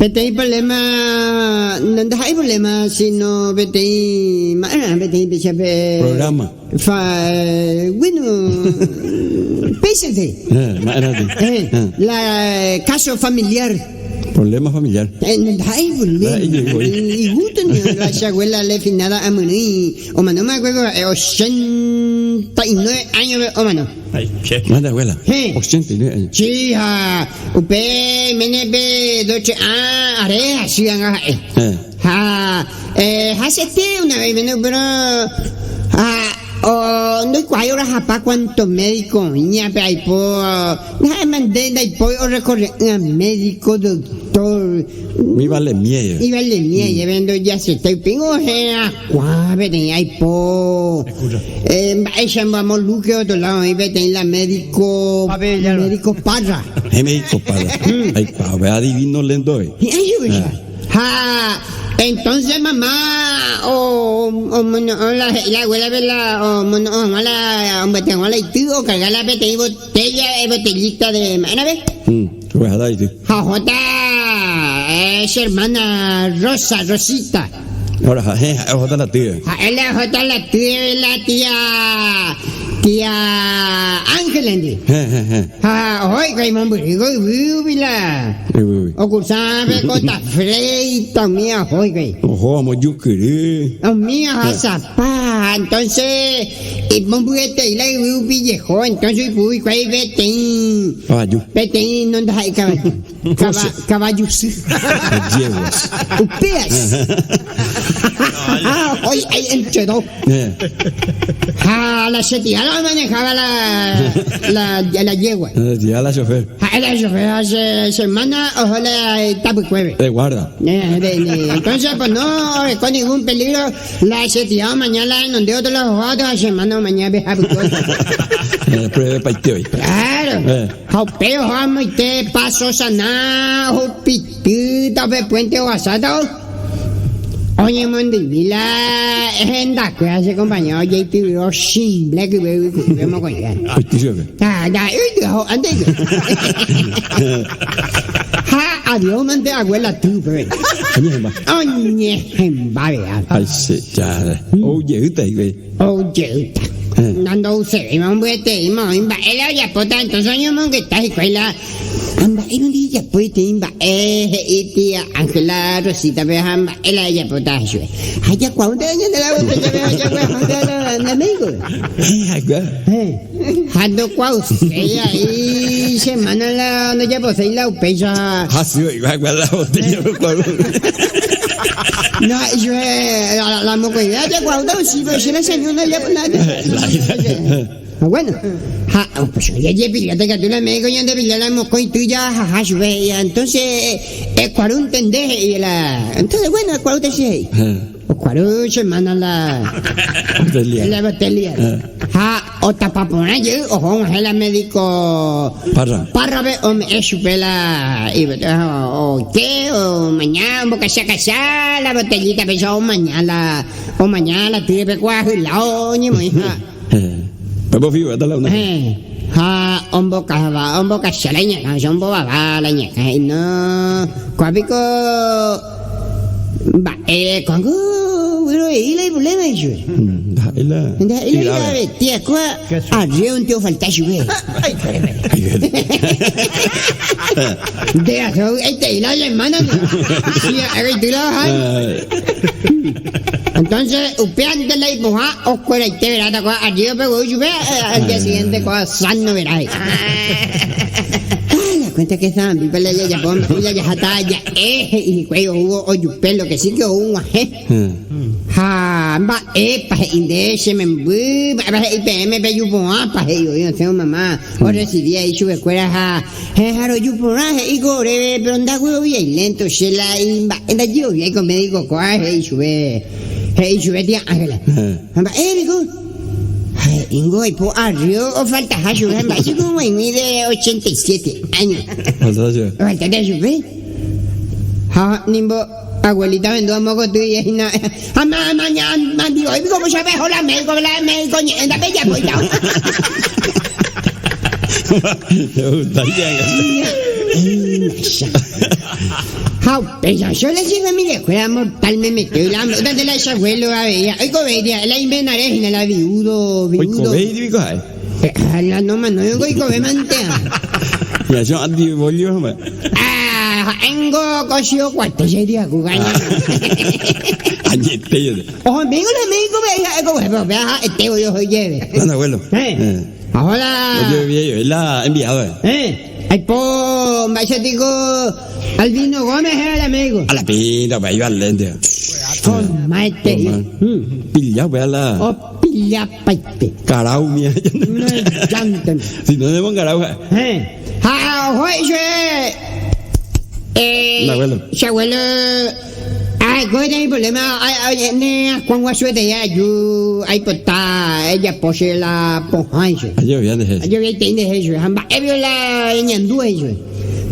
Peteĩ problema, no ndaha'éi problema, sino peteĩ, ma'erã peteĩ péicha pe. Programa. Fa, bueno, péichante. Eh, ma'erã ti. Eh, la caso familiar. Problema familiar. Eh, no ndaha'éi problema. Ndaha'éi jey voi. Igusto ni la che abuela le finada amyrỹi omanóma va'ekue ko ha'e 89 años-pe omano. Manda abuela. He. 89 años. Sí, ha upe mene pe doce a are hasy anga ha'e. Eh. Ha eh, hasyete una vez mene pero ha o ndoikuaái orahapa cuanto médico oĩa pe aipo ha mande ndaipói orecorre'ỹa médico, doctor. Mi valemie. Ivalemie jeve ndojasetéi upéingo herakuã peteĩ aipo. Eh, mba'éicha amo Luque otro lado oĩ peteĩ la médico médico Parra. He médico Parra. Aikuaa, pe adivino lento eh. Hi'ã chupe. Ha entonces mamá o omono'õ la he'i la abuela-pe la omono'õ hag̃ua la ombyaty hag̃ua la ity okarga la peteĩ botella botellita de mba'énape. Ogueraháta ity. Ha ohóta che hermana Rosa, Rosita. Oraha, héẽ, ha'e ohóta la týre. Ha'e la ohóta la týre la tia, tia Ángela-ndi. Héẽ, héẽ, héẽ. Ha oho hikuái mombyry ko yvýgui la. Yvýgui. Okursápe kóta Freita umíva oho hikuái. Oho amo Jukyry. Umíva ohasapa, entonces imombyetei la yvy rupi jeho, entonces oipuru hikuái peteĩ. Kavaju. Peteĩ no ndaha'éi kavaju. Kóche. Kavaju sy. Yeguas. Upéas. Hoy hay entre dos. Ha la che tía la manejaba la, la, la yegua. La tía la chofer. Ha la chofer, ha che, che hermana oho la tapykuépe. De guarda. Eh, de, de, entonces, pues no con ningún peligro. La che tía omaña la donde otro los otros, ha che hermana omaña pe hapykuépe. Eh, pruebe paite hoy. Claro. Eh. Ha upéi oho amoite Paso Saná ohupitýta upe puente ohasáta oñemondymi la hendakuéra che compañero ojeityvyro chimble kyve yvyku'ípe mokõive. Oity chupe. Ha ndaha'éi oity ha ho'ánte oity. Ha adiós mante abuela ty upépe. Oñehẽmba. Oñehẽmba vea. Aichejára. Ou jeýta hikuái. Ou jeýta. Nandousevéima ombyetereíma oĩ mba'e la ojapóta, entonces oñomongeta hikuái la ha mba'éiko ndijejapói peteĩ mba'e he'i tía Ángela Rosita-pe ha mba'e la ejapóta chupe. Ha jakuaúnte la ñande la botella-pe ha jaguerahánte la la médico-pe. Ha ndokuauséi ahí che hermana la ndojaposéi la upéicha. Hasy oikuaa la botella oikuaa. No, yo la, la mokõive jakuaúta osi, pero che la cheño ndajapo nada. Ha bueno, ha pues jajepilláta katu la médico ñandepilla la mokõi tuja jaha chupe he'i, entonces ekuaru ntende he'i la, entonces bueno ekuarúta che he'i. Okuaru che hermana la Botella. la botella. Ha otapa porã jey oho og̃uahẽ la médico Parra. Párrape ome'ẽ chupe la oike omaña ombokachakacha la botellita péicha omaña la omaña la týpe kuahyla oñemoĩ ha Pembofiuvéta la una. Ha ombokava ombokacha la iñakã péicha ombovava la iñakã he'i no kua piko Mba'e ko'ág̃a vyroei la iprovléma ichupe. Ndaha'éi la Ndaha'éi la igravete akua arréonte ofalta chupe. Nde aso vy'aitei la hermana nde. Si ha'e la ohai. Entonces upévante la ipohã okueraite veráta kua arréope voi chupe al día siguiente kua sano verá. Ah, la cuenta que Zambípe la jajapo mba'e jajaháta ja'e he'i hikuái oúvo ojupe lo que sí que ou g̃uahẽ. Ha mba'épa he'i nde che memby, mba'épa he'i peẽme peju porãpa he'i voi osẽvo mama orresivi ai chupekuéra ha he'ẽ roju porã he'i ko oréve pero ndagueroviái lénto che la imba'e ndajeroviái ko médico kóa he'i chupe he'i chupe tía Ángela. Ha mba'e piko? Ha'éngo aipo arrio ofaltaha chupe, mba'éicha ko g̃uaig̃ui de 87 áño. Ofaltáta chupe. Ha nimbo abuelita ohendu amo koty hína, ha maña mandi voi piko upéicha peho la médico, la médico ñe'ẽ ndapejapóita. Mba'éicha. Ha upéicha che la che familia-kuéra mortal memete la omba'éta la che abuelo avei ha oikovéi ha'e la imenare hína la viudo, viudo. Oikovéi piko ha'e? Ha la nomanói oikove mante. Ya che antibolio ha'e. Ah, ha'éngo ko che okuate che ryaku gaña. Añete jepe. Ohomíngo la médico pe ha'e ko upépe ha'ete voi oho ijeve. Anda abuelo. Eh. Ahora. Ojerovia la enviado. Eh. Aipo mba'éicha piko Albino Gómez héra la médico. A la pinta upéva ivalénte. Formaite. Pilla upéva la. Opillapaite. Karau mía. No llante. Si no nemongarau ha'e. Eh. Ha oho ichupe. Eh. La abuelo. Che abuelo. Aiko peteĩ problema ne akuã guasuetei aju aipota ejapo che la pohãicha. Ajerovia nde he'i. Ajeroviaitei nde he'i chupe ha mba'évio la eñandu he'i chupe.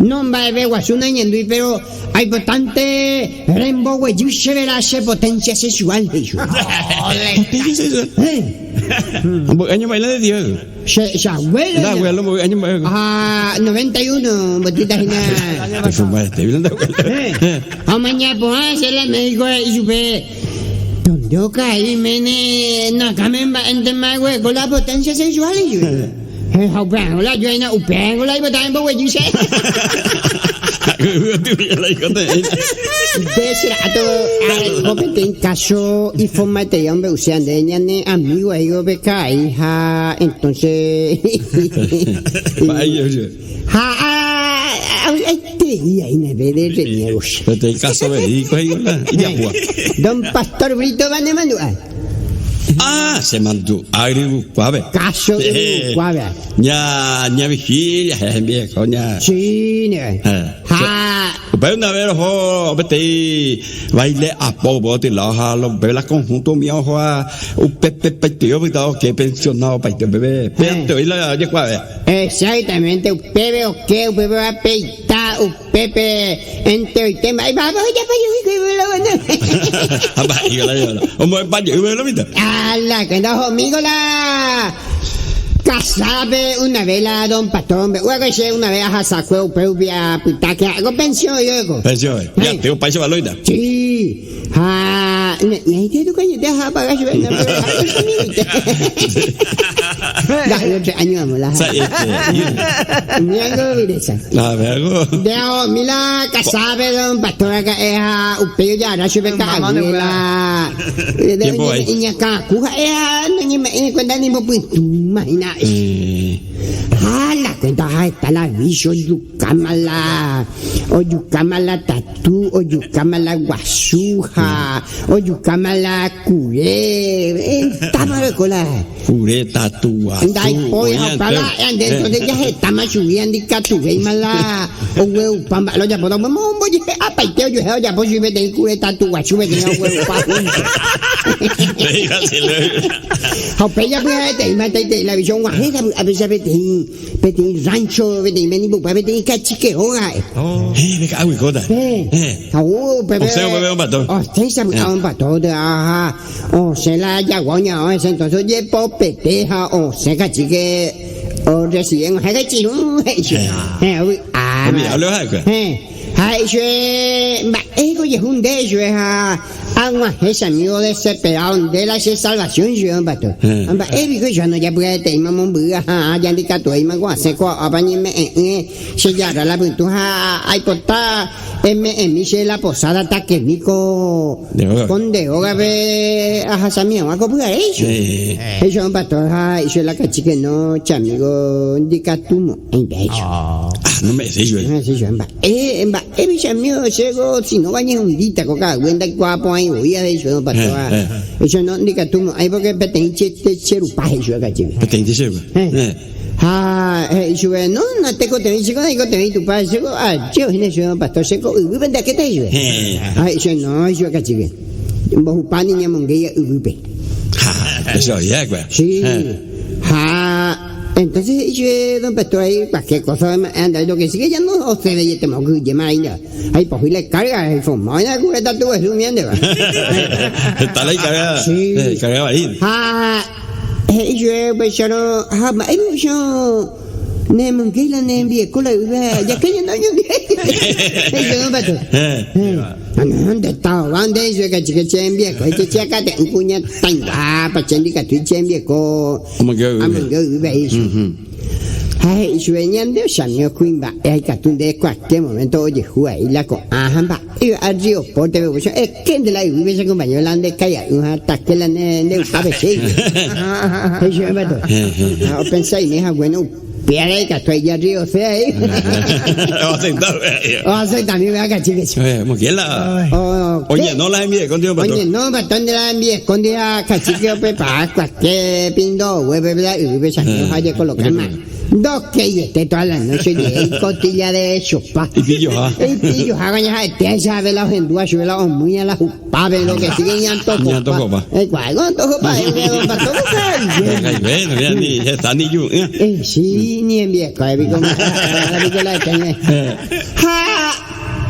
No mba'eve guasu nañandúi péro aipotánte remboguejy chéve la che potencia sexual he'i chupe. Potencia sexual? Mboy año mba'e la nde tio? Che, che abuelo. Nde abuelo mboy año mba'e. Ah, 91 mbotýta hína. Efumbaete nde abuelo. Ha omaña porã che la médico he'i chupe, Donde okai mene nakãme mba'éntema eguereko la potencia sexual he'i chupe. Ha upévango la ajuaina, upévango la aipota emboguejy che. Nde che rato areko peteĩ káso iformaiterei ombe'use ande ñane amigo he'ívo pe karai ha entonces ha avy'aiterei aína pe de reniego che. Peteĩ káso verídico he'ívo la ijapúva. Don Pastor Brito va nemandu'a. Ah, che mandu'a yryvukuápe. Káso yryvukuápe. Ña ña vigilia he'i hembieko ña. Sí, ne. Ha. Upéi una vez roho peteĩ baile apo upe otylao ha lo upépe la conjunto umi oho ha upepe paite opyta oke pensionado paite upépe péante oĩ la ojekuaave. Exactamente upépe oke upépe apeita upépe enteroite mba'e mba'épa ojapo jey hikuái upépe la guana. Ha mba'éiko la jehóra ombo'epa jey upépe lo mitã. A la cuenta ohomi ko la Casápe una vez la don Pastor ombe'u va'ekue che una vez ahasakue upérupi apyta che ha'éko pensión oiko. Pensión, ya te opáicha valóita. Sí, ha ñaite tu kañete aha apaga chupe no pero ha'éko che amiguite. Nda'ýi tres años amo la. Sa'ieterei. Umi algo viresa. A ver algo. De omi la casápe don Pastor raka'e ha upéi ojagarra chupe ka'aguy la Tiempo vai. Iñakãku ha'e ha noñeme'ẽi cuenta ni mbopytũma hína. Ha la cuenta ha'eta la vicho ojukáma la ojukáma la tatu, ojukáma la guasu ha ojukáma la kure. Hetáma oreko la. Kure, tatu, guasu. Ndaipói ha opa la ande entonces ja hetáma chugui ha ndikatuvéima la ogueupa mba'e la ojapóta upéma ombojehe'apaite ojuehe ojapo chugui peteĩ kure, tatu, guasu peteĩ ogueupa junto. Ha upéi japyhaeteíma hetaiterei la vícho og̃uahẽ sapy'a péicha peteĩ peteĩ rancho peteĩ menimbopa peteĩ kachike róga ha'e. Héẽ, pe ka'aguykóta. Héẽ. Ha upépe Osẽ upépe omba'apo. Osẽ sapy'a omba'apo ha Osẽ la jagua oñaõ hese entonces ojepopete ha osẽ kachíke orrecibe og̃uahẽ kachirũ he'i chupe. Héẽ, ovy'áma. Omiráble ha'ekue. Héẽ, ha he'i chupe mba'éiko ojehu nde chupe ha ag̃uahẽ che amigo desesperado nde la che salvación chupe omba'apo. Ha mba'e piko ichupe ndojapyhaeteíma mombyry ha jandikatuéima ko asẽ ko ápa ñeme'ẽ'ỹe Che jarra la pytũ ha aipota eme'ẽmi che la posada takemi ko ko nde rógape ahasami hag̃ua ko pyhare ichupe. He'i chupe pastor ha he'i chupe la kachíke no che amigo ndikatumo'ãi péicha chupe. Ah, nome'ẽséi chupe. Nome'ẽséi chupe. Mba'e, mba'épe che amigo che ko sinóva añehundíta ko ka'aguy ndaikuaa porãi voi he'i chupe pastor ha he'i chupe no ndikatumo'ãi porque peteĩ che che rupa he'i chupe kachíke. Peteĩ che rupa. Ha he'i chupe, No, natekotevẽi chéko naikotevẽi Tupã, chéko aje oĩne chupe pastor, chéko yvýpente akéta he'i chupe. Ha he'i chupe, No, he'i chupe kachíke, mbohupa ni ñamongéi yvýpe. Ha, eso oĩ va'ekue. Sí. Ha entonces he'i chupe don pastor ahí cualquier cosa anda lo que sí que ya no osẽve jetema okyhyjéma aína. Ha ipohýi la icarga, ifoma oĩna ku heta tuguesu umi andéva. Heta la icarga, Sí. icarga vai. Ha He'i chupe upéicharõ, ha mba'épa upéicharõ Nemongéi la ne rembieko la yvýpe ha jake ñande oñondive. He'i don Pato. Ha no, nde tava nde ichupe kachike che rembieko, he'i che cheakate'ỹ kuña tãigua, che ndikatúi che rembieko amonge yvýpe he'i ichupe. Ha he'i chupe, Ñande ochami okuimba'e ha ikatu nde cualquier momento ojehu vai la ko'ã ha mba'e arrioporte-pe upéicha eke nde la yvýpe che compañero la nde kaia'ỹ ha take la ne nde'ukápe che he'i chupe Pato. Ha opensaime ha bueno upévare ikatu aija arriose he'i. Oaceptami upéva kachíke che. Oñeno la hembieko ndio Pato. Oñeno Pato nde la hembieko ndio ha kachíke oprepara cualquier pindo oguépe la yvýpe chamigo ha ojekolokáma. Ndokeiete toda la noche ojei costilla de sopa. Ipilloha. Ipilloha koña ha'ete ahecha la ohendúva chupe la omýa la hupápe lo que sigue ñantokopa. Ñantokopa. Eikuaa ñantokopa don Pato Kaive, no había ni heta ni ju'ỹa. Sí, ni hembieko piko piko la eteñe. Ha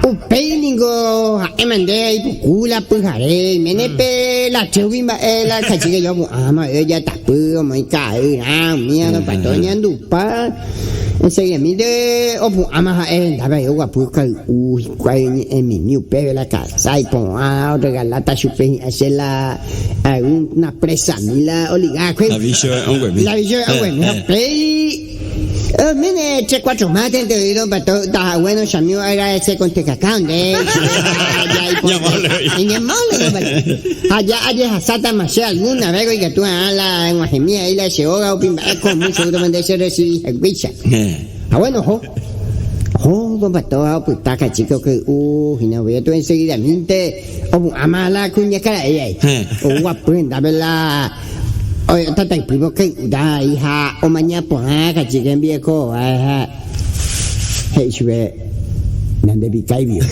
upéi ningo ha'éma nde ipuku la pyhare, oiméne pe la che mba'e la kachíke yo apu'ãma ojatapy omoĩ ka'ayrã umía don Pato oñandupa. Enseguidamínte opu'ãma ha'e hendápe aĩ oguapy kay'u hikuái oñe'ẽmimi upépe la kasa iporã orregaláta chupe hi'ã che la alguna presami la oligákue. La vícho he'õnguemi. La vícho he'õnguemi. Ha upéi oiméne tre cuatro mátente oĩ don Pato taha bueno chamigo agradece con tecacao nde Iñamable don Pato. Ha ja ajehasátama che alguna vez ko ikatu ha'ã la eg̃uahẽmi aĩ la che óga upi mba'e con mucho gusto mante che recibi haguéicha. Ha bueno oho. Oho don Pato ha opyta kachíko ky'u hína upéi katu enseguidamínte opu'ãma la kuñakarai aĩ. Oguapy hendápe la tataipýpe oky'úta aĩ ha omaña porã kachíko hembirekóva ha he'i chupe. Ñande pikáivio.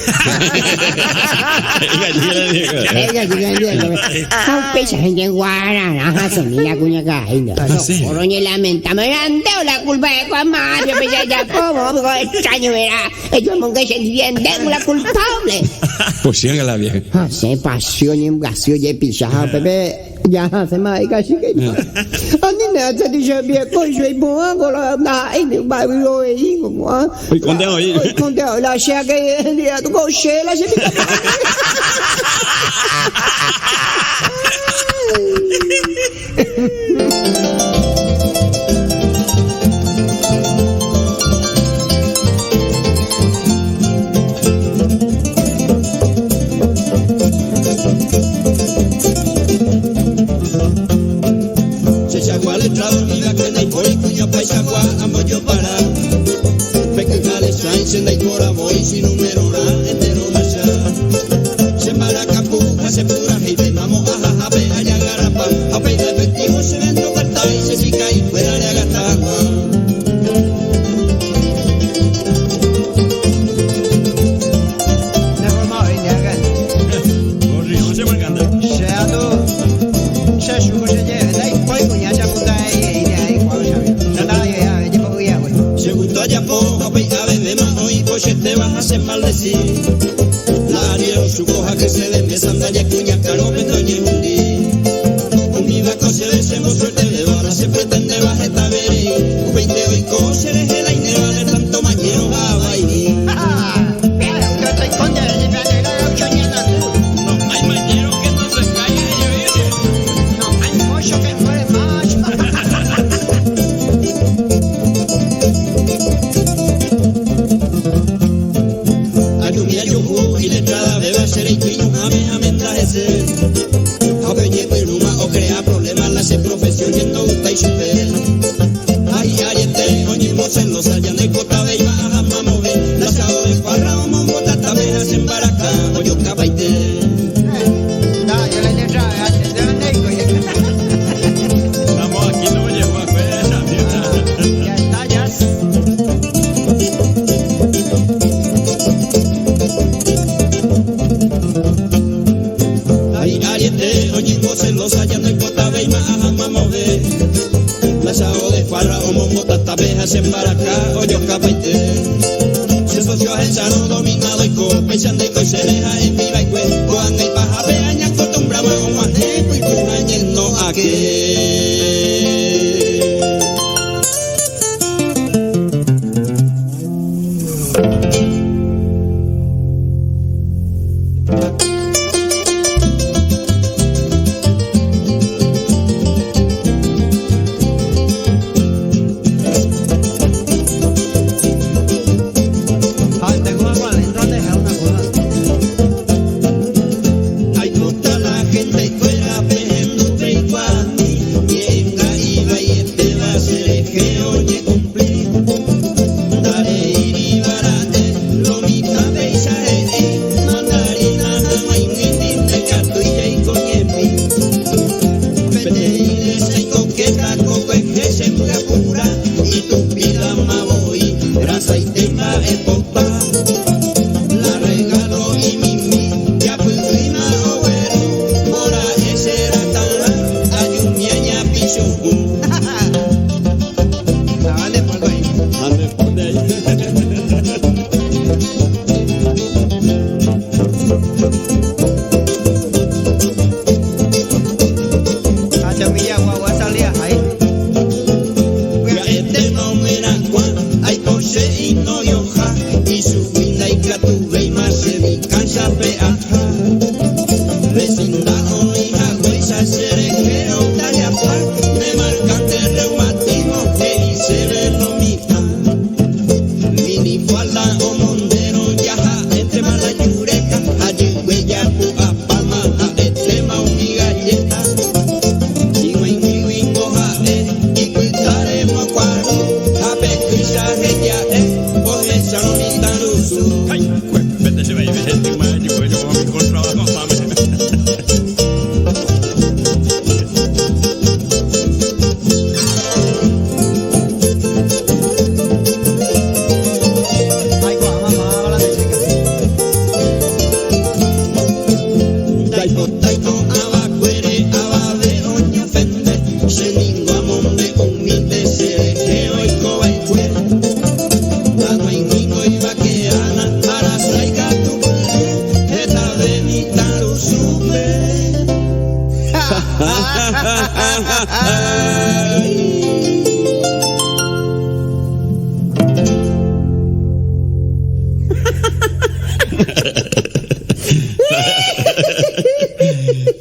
Ha upéicha gente guararã hasẽmi la kuñakarai. Socorro ñelamenta marandeo la culpa de ko Mario pe jajapóvo ko extraño verá. Ellos monge che ndive ndéngo la culpable. Pochyanga la vieja. Hasẽ pasión ñembyasy ojepicha ha upépe Ja hasẽma avei kachíke. Ani ne achati che viejo ichupe iporã ko la ndaha'éi ne mba'e vyrove'i ko ko'ã. Oikonte oĩ. Oikonte oĩ la che ake dia ko che la che pika.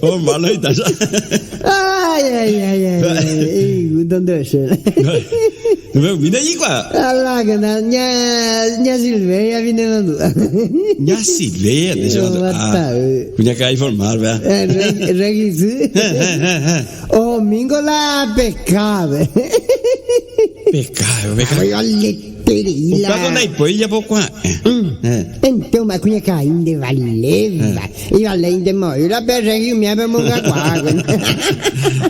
Oh, malo y tal. Ay, ay, ay, ay, ay. ¿Dónde es? Mira allí, cuá. Ala, que na, ña, ña Silveria viene dando. Ña Silveria, te lleva. Ah, cuña que hay formar, ¿verdad? Regis. Domingo la pescada. Pescado, pescado. Oiga, Upéva ko ndaipói ijapokuaa'ẽ. Entonces, kuñakarai nde valéva. Ivale nde moĩra pe rréi umi ápe omongakuaa.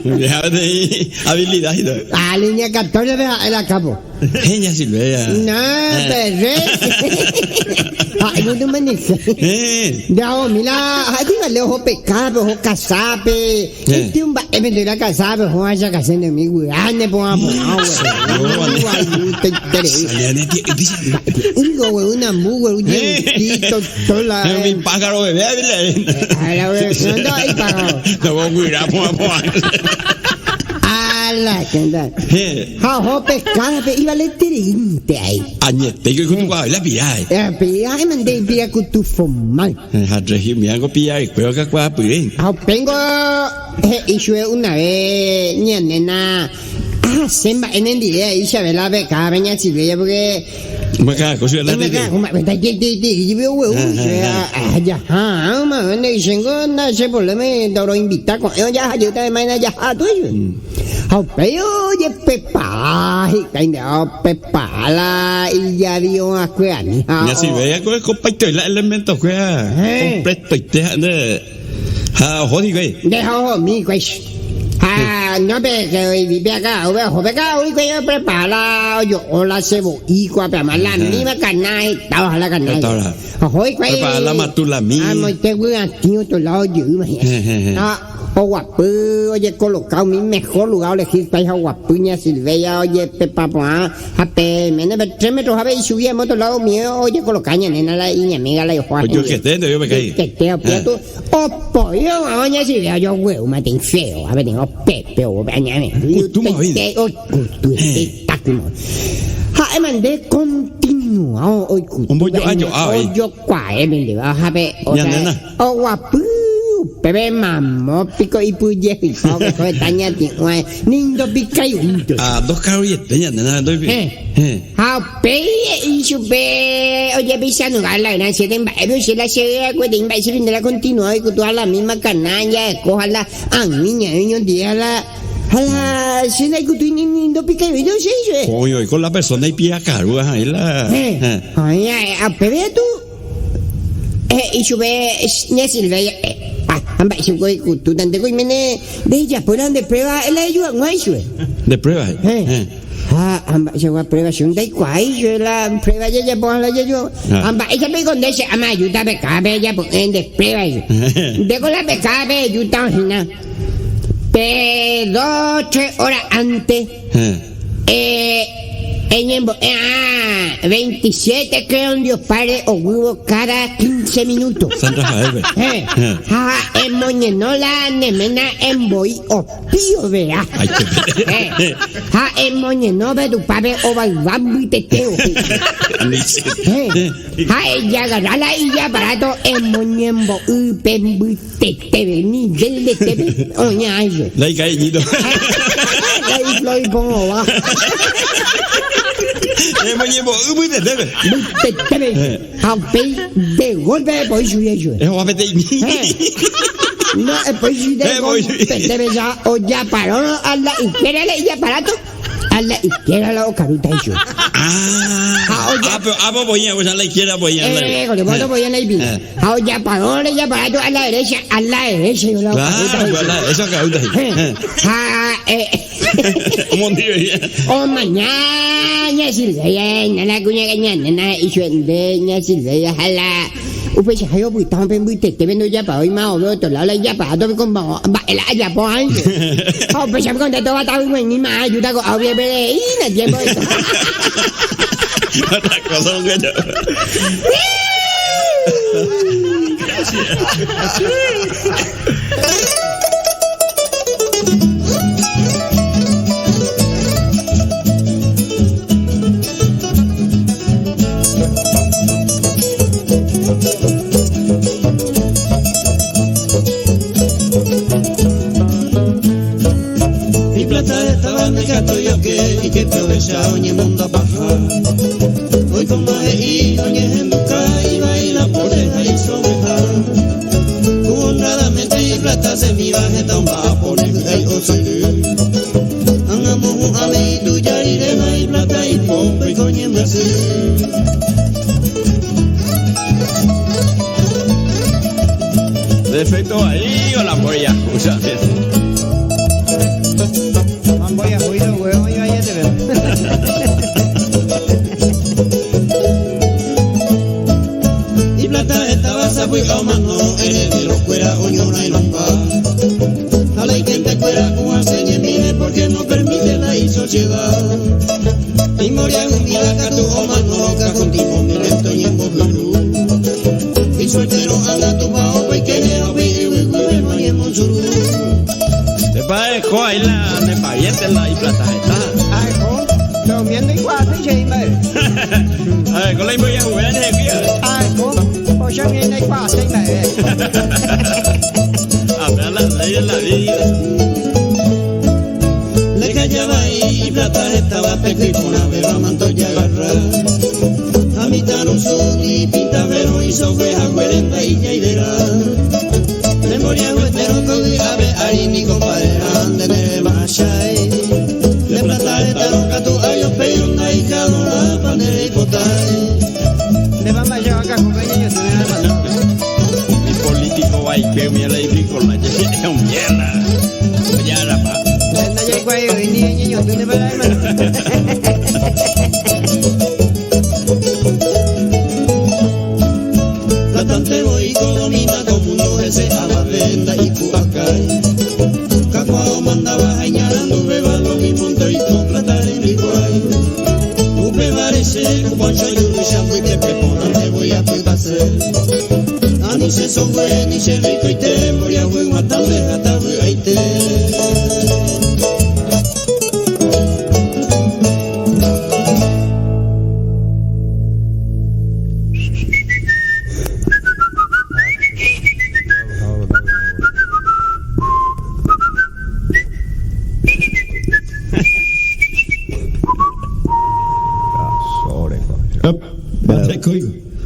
Vieja peteĩ habilidad hína. Ah, línea 14 pe ha'e la capo. Héña Silveria. No, pe rréi. Ha'e katu maneja. Nde ahomi la ha'e ivale oho pekápe, oho kasápe. Ete mba'e pe nde la kasápe oho aja kase nde umi guyra ne porã porã Yngo gueru nambu gueru jeruti totola. Umi pájaro bebé avile. No, pájaro. No, guyra porã porã. Ala, kenda. Ha oho pescada-pe ivaletereínte ai. Añete oikutukuaa la pira. Pira emande pira kutu formal. Ha rehimiángo pilla'ekue okakuaapyre. Ha upéngo he'i chupe una vez ña néna ahase mba'e nendive aĩ Chabela peka pe ña Silvia porque Omyakãko chupe la tete. Jaha chéngo na che problema ndoroinvita ko'ẽvo jaha jeýta además jaha tuichupe. Ha upéi ojeprepara hikuái nde oprepara la ijaviõakuerami ha. Ña Silveria ko ekopaitoi la elemento kuéra completoite ha nde ha oho hikuái. Nde ha ohomi hikuái. Ha no pe que oivipe acá, oho pe ka'aguy hikuái oprepara la ojo'o la sevo'i kuape ama la misma kana hetáva ha la kana. Hetáva. Oho hikuái. Prepara la matulami. Amoite guyratĩ otro lado ojyýma hi'ã. Ha Oguapy ojekoloka umi mehor lugár olehi hikuái ha oguapy ña Silveia ojepepa porã ha pe méno pe tres metrohápe ichugui amo otro lado umi ojekoloka ña néna la iñamíga la oho hendive. Ojoekete nde oime kái. Ojoekete opia tu opoi oguahẽ ña Silveia ojogueúma peteĩ feo ha peteĩ opepe ou pe añave. Okutúma oĩne. Okutuete itakuma. Ha'éma nde continuao oikutu. Ombojo'ajo'a oĩ. Ojokuae mendéva ha pe Ña néna. Oguapy upépe mamo piko ipyjehypa oguereko heta ñati'ũva ni ndopikaiúnte. Ha ndokaruiete ñande na ndoipi. Héẽ. Ha upéi he'i chupe ojepichanuga la gran siete mba'épe oche la che va'ekue mba'e che rynde la continua oikutu ha la misma cana jaeko ha la ag̃ui ñaĩ oñondive ha la ha la che ndaikutúi ni ndopikaiúnte oche ichupe. Oĩ oiko la persona ipiakarúva ha oĩ la. Héẽ. Oĩ ha upépe katu. He'i chupe ña Silveria, Ha mba'éichako oikutúta nde koiméne ndejapóra nde prueba ha'e la eju hag̃ua ichupe. Nde prueba he'i. Héẽ. Ha mba'eichagua prueba che ndaikuaái chupe la prueba jajapo ha la jaju hag̃ua. Ha mba'éicha piko nde che áma ajúta pekápe ejapo'ỹre nde prueba ichupe. Ndéko la pekápe ejúta hína pe dos, tres hora ánte. Eñembo'e a 27 Creo en Dios Padre oguývo káda 15 minúto. San Rafael-pe. Héẽ. Ha emoñeno la ne ména emboi opío vera. Héẽ. Ha emoñeno pe tupápe ovayva mbytetévo. Héẽ. Ha ejagarra la ijaparáto emoñembo'y pe mbytetépe, nivel de tépe oñe'ã ichupe. La ikaiñito. La ifloipõva. Emoñembo'y mbytetépe. Mbytetépe. Ha upéi de golpe epoi chugui ichupe. Ehova peteĩmi. No, epoi chugui de golpetépe ja ojaparórõ a la izquierda la ijaparáto. A la izquierda la okarúta ichupe. Ah, ah, pero ah, voy a la izquierda voy a la Eh, voy a la izquierda. Ha ojaparõ rejaparato a la derecha, a la derecha yo la okarúta. Claro, a la derecha okarúta. Ha eh Omaña ña Silveria, ña la kuña ña nena he'i nde ña Silveria ha la Upeichahágui opyta pe mbytetépe ndojapaói mavove otro lado la ijapaáto piko mba'e la ajapo áicha. Ha upéicha piko nde tovatavy guaig̃uíma ajúta ko'águi epereína tiempo esto. Otra cosa un gallo. Defecto ahí o la moya. Te pa dejó ahí la ne pariente la y plata está. Ay, jo, durmiendo igual, sí, madre. A ver, con la voy a jugar en el día. Ay, jo, o sea, viene igual, sí, madre. A ver la ley de la vida. Le callaba y plata estaba peco y con beba manto y agarra. A mitad no y pinta vero y sofe a y ya y verá. Memoria huetero con ave ari ni compadre ande nere machai. Le plata esta roca tu ayo peyo na y cadora panere y potai. Le va a llevar acá con peña yo te voy a mandar. Mi político va y que mierda y pico la mierda. Ya la pa. Na ya igual yo ni ni yo tú ne para hermano. Platante voy domina como mundo ese a la venda y cuacay. Cacuao mandaba jañarando beba lo mismo y con plata en mi guay. Upe varese, cuancho yurusha fui pepe ponante voy a pase. Ani se sogue ni se rico y te moría fui matame hasta aite.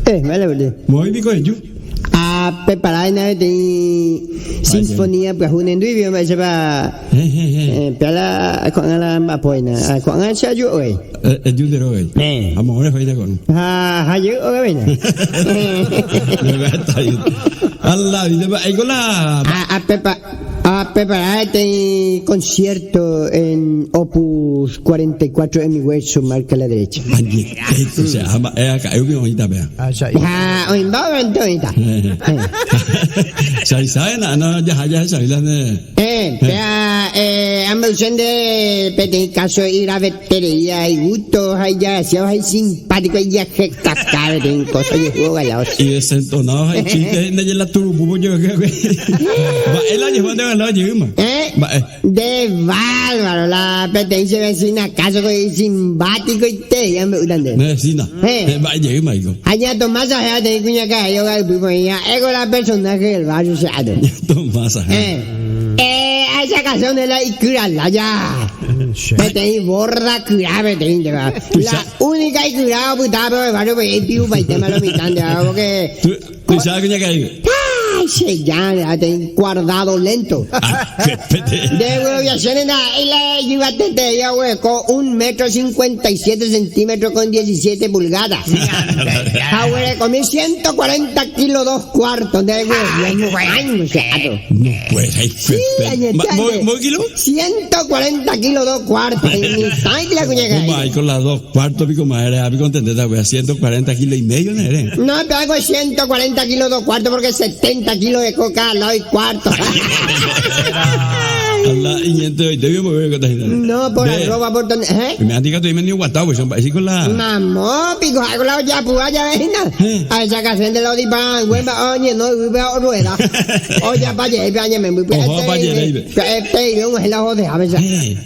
Eh, vale, vale. Muy pico de yu. A preparar na de sinfonía pues un enduivio me lleva eh pala con la apoina con la yo hoy. El yu de hoy. Eh. A lo mejor es con. Ha ha yo hoy venga. Allah, ahí con la A prepa a preparar este concierto en Opus 44 en mi hueso marca la derecha. O sea, es acá, yo que bonita vea. Ah, hoy va ahorita. Sai sai na no ya ya sai la ne. Eh, vea eh Ambyasy nde peteĩ káso igravetereíva igusto ha ijagraciado ha isimpátiko ijahekaka peteĩ kósa ojehu ogalao. Idesentonado ha ichiste ndaje la turupúpe ojeroky. Mba'e la ojehu nde ogalao jeýma? Eh? Mba'e? Nde bárbaro la peteĩ che vecina káso ko isimpátikoite ambe'úta ndéve. Ne vecina? Eh. Mba'e jeýma iko? Ha ña Tomasa héra peteĩ kuñakarai óga ypýpe oĩ ha'éko la personaje del barrio che ato. Ña Tomasa. Eh. Eh, a esa canción de la ikyra laya. Peteĩ borda kyra peteĩ ndéva. La única ikyra opytáva pe barrio pe ipirupaitéma lo mitã ndéva porque Tuicha kuñakarai. Ay, che ya, peteĩ guardado lento. Ah, Nde gueroviachéne ndaha'éi la ijyvateteéva oguereko un metro 57 centímetros con 17 pulgadas. Ha oguerekomi 140 kilo dos cuartos. Nde gueroviaño che ato. No puede ser. Sí, añete. ¿Mboy kilo? 140 kilos dos cuartos. Ni la cuñaca. Ahí con las dos cuartos, pico madre, a pico entender, wea, 140 kilos y medio, ¿no eres? No, pero hago 140 kilos dos cuartos porque 70 kilos de coca al lado y cuarto. Habla y te hoy te voy a mover con esta No, por arroba, por ton... ¿Eh? Me han dicho que te medio guatado, pues son así con la. Mamó, pico, hago la olla púa, ya ves, Eh. A esa canción de la odipa, hueva, oye, no, hueva, rueda. Oye, pa' llevar, pa' me voy Ojo, pa' llevar. Este, yo, es la jode, a veces. Eh.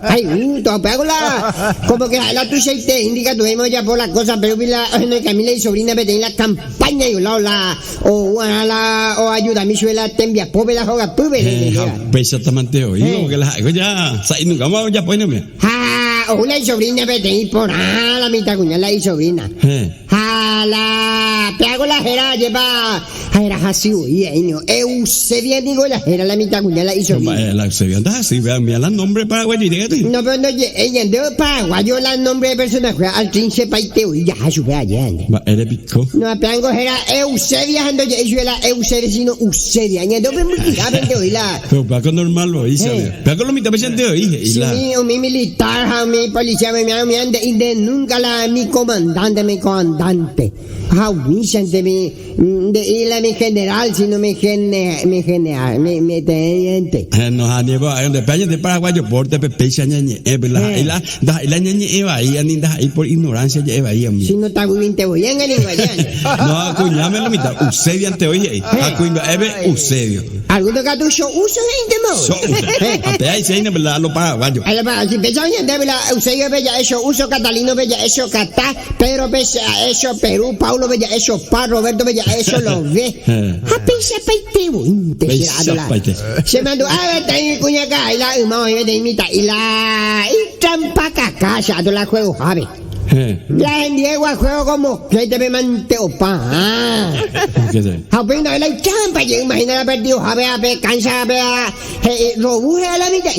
Ay, todo la, como que la tuya y te indica tu mismo ya por la cosa, pero vi la, no, Camila y sobrina, me tenía la campaña y la, la, o la, o ayuda, mi suela, tembia, pobre la joga, pube, Eh, ja, exactamente hoy, Eh. porque la ya, sa nunca vamos ya pues no mira. Ja, o una y sobrina, me tenía por, ah, la mitad cuñada y sobrina. Eh. Ja, la, te hago la jera, lleva, jera, así, oye, ahí no, Eusebia, digo, la jera, la mitad cuñada y sobrina. Eh, La se anda así, vean, mira el nombre paraguayo y dígate. No, pero no, ella, de paraguayo, la nombre de personaje, al trinche paite, y ya, su vea, ya, ande. Va, eres pico. No, apeango era Eusebia, ando ya, eso era Eusebia, sino Eusebia, ña, do me muy grave, de la. Pero Paco normal lo hizo. Eh. Paco lo mitad presente hoy. Y Si la. mi, o mi militar, ja, mi policía, mi, mi, mi, ande, y de nunca la, mi comandante, mi comandante. Ja, de mi, de, y la mi general, sino mi gene, mi general, mi, mi teniente. Eh, No, aniego, hay donde peña de paraguayo porte pepe ña ñe, eh, la y la da y la ña ñe eva ahí, ani da ahí por ignorancia ya eva ahí a mí. Si no está muy bien, te voy a engañar, No, acuñame la mitad, Eusebio ante hoy, eh. Acuña, eve Eusebio. Alguno que tú yo uso de íntimo. So, ape ahí se verdad lo paraguayo. Ay, pa, si pensaba en Débila, Eusebio Bella, eso, Uso Catalino Bella, eso, Catá, Pedro Bella, eso, Perú, Paulo Bella, eso, Pa, Roberto Bella, eso, lo ve. Eh. A pensa paite, bointe, Pensa será la. paite. Se mandó, a ver, ten cuña acá, y la, y y te imita, y la, y trampa caca, se la juego, jabe. Eh, La gente a juego como que te me manteo pa. Ah. ¿Qué sé? Japón, la trampa, yo imagino la perdido, jabe, a pe, cansa, a pe, a, eh, robuje a la mitad.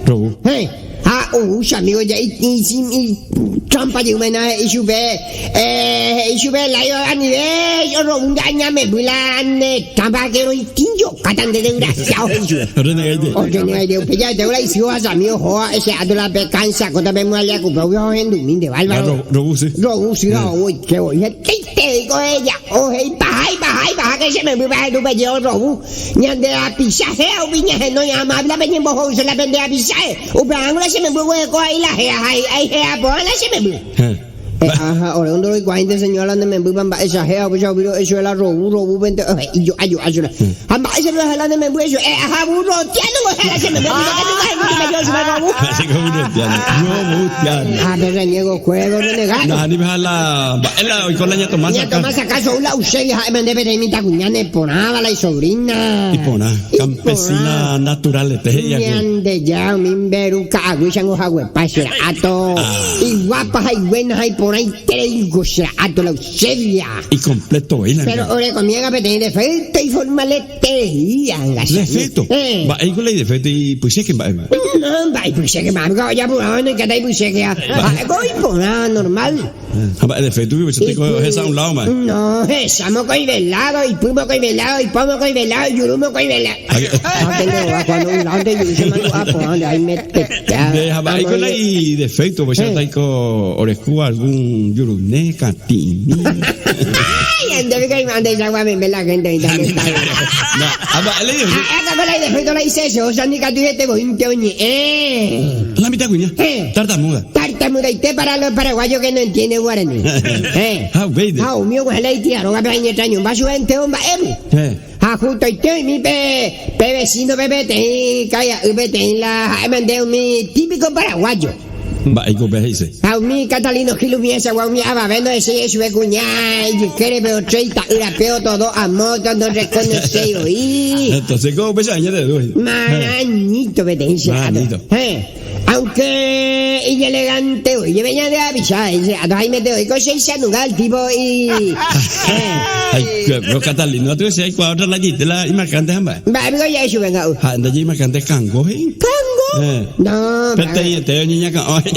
Robo. Hey, ah, uh, amigo, ya, y, y, y, y trampa de una, y sube, eh, y sube la yo a nivel, yo robo un daño, me voy la, ne, trampa que no, y tinyo, catan de desgraciado, y sube. Renegaide. Oye, ni de ya te la hizo a amigo, joa, ese adola pe cansa, cota pe mualla, cupa, yo en duminde, bárbaro. Robo, sí. Robo, sí, no, uy, qué voy, ¿qué te digo ella? Oje, y baja, y baja, y baja, que se me va a tu yo robo. Ñande a pisaje, o viña, no, ya amable, peña, bojo, se la pende a pisaje. O la se me voy a ahí la gea, ahí, ahí, gea, la se me voy. Eh. Eh, ajá, ahora un dolor y señor, la me voy bamba, esa gea, pues ya eso era robo, robo, vente, y yo, ay, yo, ay, yo, amba, ese no es la de me voy, eso, eh, ajá, burro, tiano, no, se me voy, que tú, que tú, Así como roteando. Robusteando. Ah, pero reniego juego, renegado. No, ni la la hoy con la ña Tomasa. Ña Tomasa acaso una Eusebia, jaime de beremita cuñane ponaba la y sobrina. Y pona, campesina natural este ella. Ñande ya, mi beruca, aguishan o jaguepa, será ato. Y guapas, y buenas, y por ahí traigo, será ato la Eusebia. Y completo, ¿eh? Pero ore comienza a pedir defecto y formalete y anga. Defecto. Eh. Va, ahí con la defecto y pues sí que va. No, va, y pues que va, ya pues, no, que y pues que ah, voy por nada normal. Ah, defecto, pues te coge esa a un lado, man. No, esa moco y velado, y pumo y velado, y pomo y velado, y yurumo y velado. Ah, tengo va cuando un lado de yuru se mandó a por donde ahí me te. De ahí con la y defecto, pues ya está con orescu algún. Jurune, katĩmi. Ay, ande que ande ya guame la gente ahí también está. No, ah, va, le digo, Ah, acá con la defecto la hice eso, o sea, ni que te voy te oñe. La mitad cuña. Tartamuda. Tartamudaite para los paraguayos que no entienden guaraní. Ah, veide. Ah, mío, pues la tía, roga pe añe traño, va su ente homba emu. Ha justo y te mi pe pe vecino pe te calla, pe te la mandé mi típico paraguayo. Mba'éiko upe he'ise? Ha umi Catalino Gil umi hesagua umi avave ndohechéi ichupe kuña ijykére pe otro ita'ýra pe otodo amo ndorekonoséi voi. Entonces ko upéicha añete edu he'i. Marañito peteĩ che ato. Héẽ. Aunque ijelegante voi jepe ñande apicha he'i che ato haimete voi ko cheicha nunga el tipo i. Héẽ. Lo Catalino atu che aikuaa otra la jeite la imarcante ha mba'e. Mba'e piko ja'e chupe nga'u. Ha'e ndaje imarcante kango he'i. Kango? Héẽ. No. Peteĩete oñeñakã'õ he'i.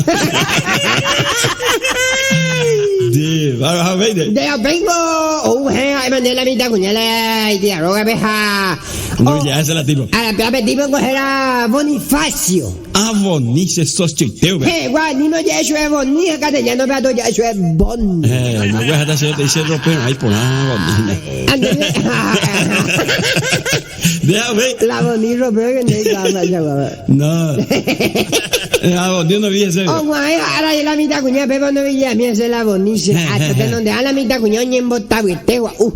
De, ha upéinte. De upéingo ou héẽ ha'e mante la mitãkuña la itía rógape ha. No ya ese la tipo. A la pe tipo héra Bonifacio. Ah, Boni che sochoite upe. Héẽ, guaraníme oje'e chupe Boni ha castellano-pe atu oje'e chupe Boni. Héẽ, no guejata che te'i che ropérõ iporã Boni hína. Andéve. Deja upéi. La Boni ropérõ que ndéi kuaa. No. La Boni no vi ese. Og̃uahẽ ára la mitãkuña péva onovijeami hese la Boni che ato tenondeha la mitãkuña oñembotavyete gua'u.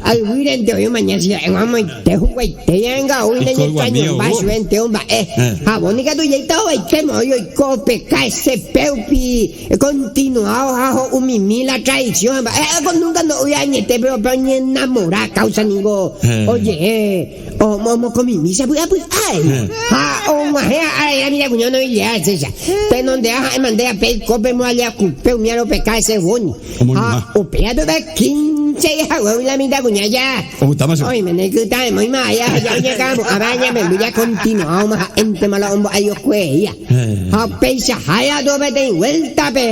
Ayvýrente oĩ omaña che ha'éva amoite huguaite ñaenga oĩ nañetrañomba chuvénte omba'e. Ha Boni katu jeýta hovaitéma oĩ oiko opeka hese péupi continuado ha ho'umimi la tradición ha mba'e. Ha'éko nunca ndo'úi añete pero pe oñenamora causa ningo oje'e omokomimi sapy'apy'áre. Ha og̃uahẽ ára la mitãkuña onovijeha hese Tenondeha ha'e mandéva pe oiko pe moajakupe umi aropeka hese Boni. Ha upéva tuve quince hague la mitãkuña ja. Ogustáma chupe. Oiméne ikytã emoĩma aja ha oñakãrapu'ãva ñamemby ja continuáoma ha'éntema la ombo'aiokueeía. Ha upeichahái atu peteĩ vuéltape.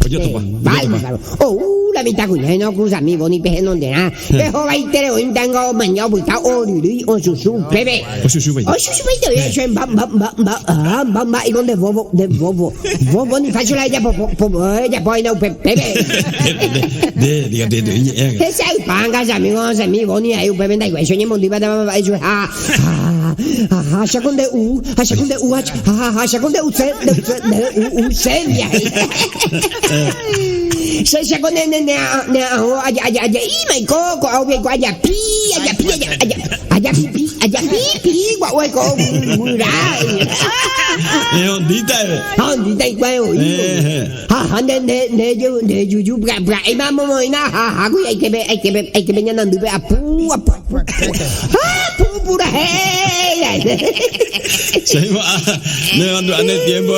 Ojotopa. Bárbaro. Ou la mitãkuña no okrusami voni pe henonderã. Pe hovaitére oĩtanga omaña opyta oryrýi osusũ upépe. Osusũvaite. Osusũvaite oĩ he'i chupe mba mba mba mba ah mba mba iko nde vóvo nde vóvo. Vóvo ni fácil la ejapo po po ejapo aína upe pépe. Nde diga nde nde iñe'ẽ. Hesaypánga che amigo osẽmi voni aĩ upépe ndaikuaái oñemondýiva tava mba'e chupe ha ha ha ha che ko nde u ha che ko nde u ha ha ha che ko nde u che nde u che nde u u che viaje. Che che ko ne ne ne ne aho aja aja aja ima iko ko au ko aja pi aja pi aja aja aja pi pi aja pi pi gua'u aiko guyra. Ehondíta eve. Ha hondíta hikuái oĩ. Ha ha nde nde nde ju nde juju pya'e pya'éma amomoĩna ha ha kuri aike pe aike pe aike pe ñanandýpe apu apu apu ha apu purahéi. Che aimo'ã nemandu'a ne tiempo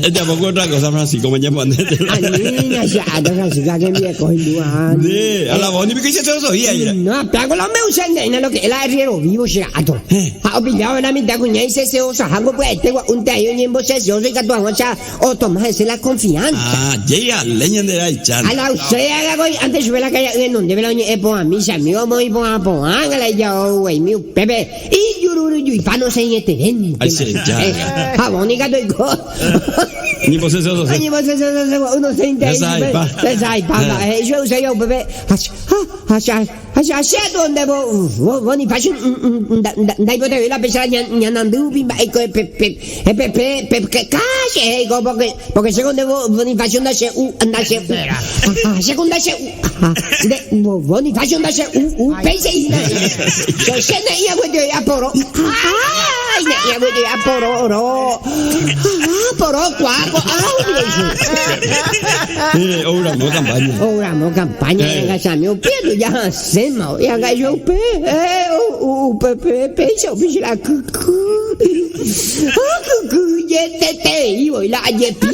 ejapo ku otra cosa Francisco mañamo'ãnete. Anína che ata Francisco ha hembieko hendu ha. Nde, a la voz ni piko isesoso aíra. No, ape la ombe'use nde'ína lo que es la arriero vivo che ato. Ha opillado la mitãkuña iseseosaha pya'ete gua'únte ahí oñemboseseoso ikatu hag̃uáicha otoma hese la confianza. Ah, jey ale ñande raicha. A la usted haga antes chupe la karia'y renondépe la oñe'ẽ porãmi che amigo omoĩ porã porãnga la ijao guaimi upépe ijururujuipa nosẽietevéntema. Ay, che jára. Jabón ikatu oiko. Ñemboseseosose. Oñemboseseosose gua'u nosẽinte ahí chupe. Hesaipa. Hesaipa mba'e he'i chupe usted upépe ha ha ha Ha che asẽ atu nde Bonifacio ndaipotaive la péicha ñanandy rupi mba'éiko pe pe pe pe che he'íko porque chéko nde Bonifacio ndache'u ndache'u ha chéko ndache'u nde Bonifacio ndache'u upéicha hína che che ne'ĩ agueterei aporo ha ne'ĩ agueterei aporo ro aporo kuaa ko'águi Eh, ouramo campaña. Ouramo campaña eh. Gachami upe tuja hasẽma yanga upe eh, upe pe péicha upe che la kyky. Ah, kyky jetetei voi la ajepi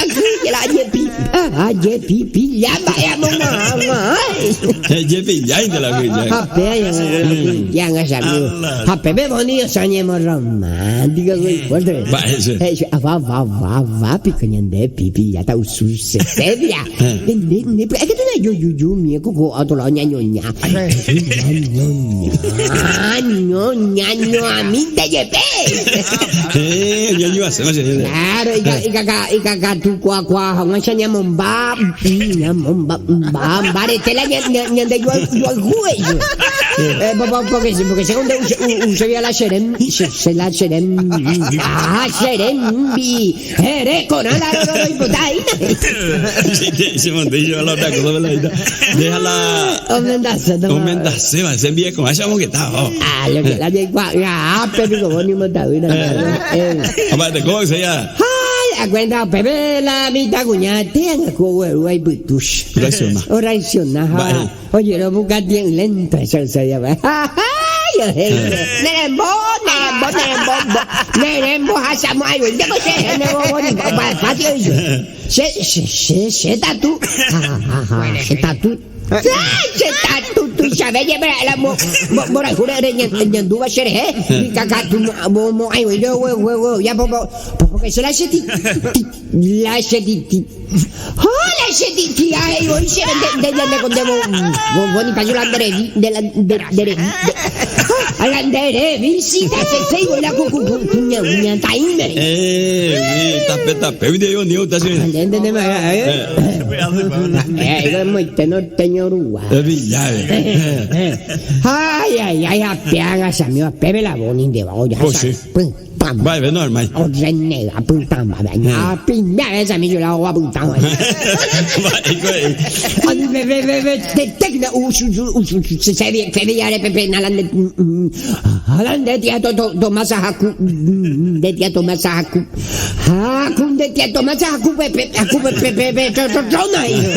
aky la ajepi ajepi pilla mba'e amoma'ã. Jepi la kyja. Ha pe yanga gachami. Ha pe pe boni osañemo romántico güey fuerte. Mba'e che. Va va va va piko ñande pipi ya ta usu seria. Ne ne es que tú no yo yo yo mi ko otro lado ñaño ña. Ñaño ña ñaño a mí te llevé. Eh, ñaño hace más. Claro, y ka y ka y ka tu Jaikuaakuaa hag̃uáicha ñamomba, ñamomba, mba, mbarete la ñande juayhu he'i. Porque, porque che onde usevia la cherem, che la cherem, ah, cherembi, here korã la roipota hína. Che monte yo la otra cosa la vida. Deja la Omendase, Omendase, va, se envíe con ella monguetá. Ah, lo que la jaikuaa, ah, pe piko vos ni mbotavy na. Aparte, ¿cómo se llama? Ay, acuenta upépe la mitãkuña térã ku oguerúva ipytu. Oraiciona. Oraiciona ha Mba'e? ojeropuka tie'ỹ lento hechausaíva. Ay, ohéi. Nerembo, nerembo, nerembo, nerembo hachamo'ãi voi. Ndéko che nerembo patio Che, che, che, che tatu. Ha, ha, ha, che tatu. Che tatu tuichave jepe ra'e la mborayhu reñandúva che rehe, ikatu mo'ãi voi rogueroviápo, pórke che la che la che ha la che tía he'i voi chéve nde nde ko nde Bonifacio la nde nde la nde ha la nde revisita che sei voi la kuñataĩme. Eh, tape tape video ni ota che. Nde nde nde Moite norteño Uruguay. Ay, ay, ay, apeaga, chamigo, apeve la boni de va, oye, Pues sí. Mba'eve normal. Orrenega, pytãmba, apiña, esa mi yo la hago pytãmba. Mba'éiko he'i. Nde tía Tomasa haku, nde tía Tomasa haku. Ha ku nde tia Tomasa ha ku pepe ha ku pepe pepe trona hijo.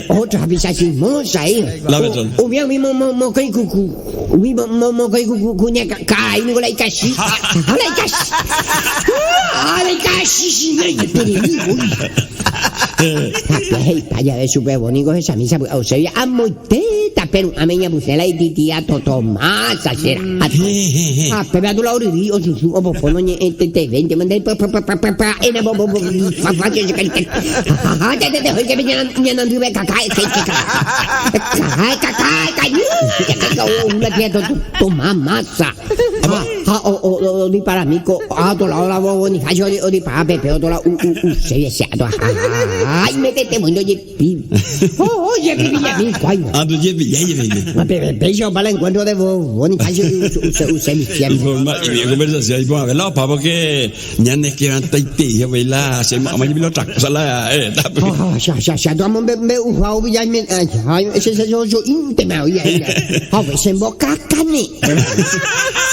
Otra hapicha chismosa hijo. La Petrona. Umi umi mo mo mokõi ku ku umi mo mo mokõi ku ku kuña karai ningo la ikachi. Ha la ikachi. Ha la ikachi chiñaiterei voi. Ha pe he'ipa jave chupe vo ningo hechami sapy'a Eusebia amoite tape ru'ãme iñapysẽ la ititia Tomasa che ra'a. Ha pépe atu la oryry osusũ opopo noñe'ẽ tetevéntema nde pyapyapyapyapya'éna ha tetete hoike pe ñanandyve kaka kaka kañy la tía Tomasa ha odiparami ko otro lado la Bonifacio odipara pepe otro lado u se ato ha imetete voi ndojepi Ah, tu jepillái jepi. Péicha opa la encuentro de Bonifacio y Informa y bien conversación y pues a ver la opa porque ñane quebrantaitei avei la che mo'ãma jepi la otra cosa la eh tape. Ha cha cha tu amombe'uha ovy'a che che so'íntema oĩ ha upéi chembokakane.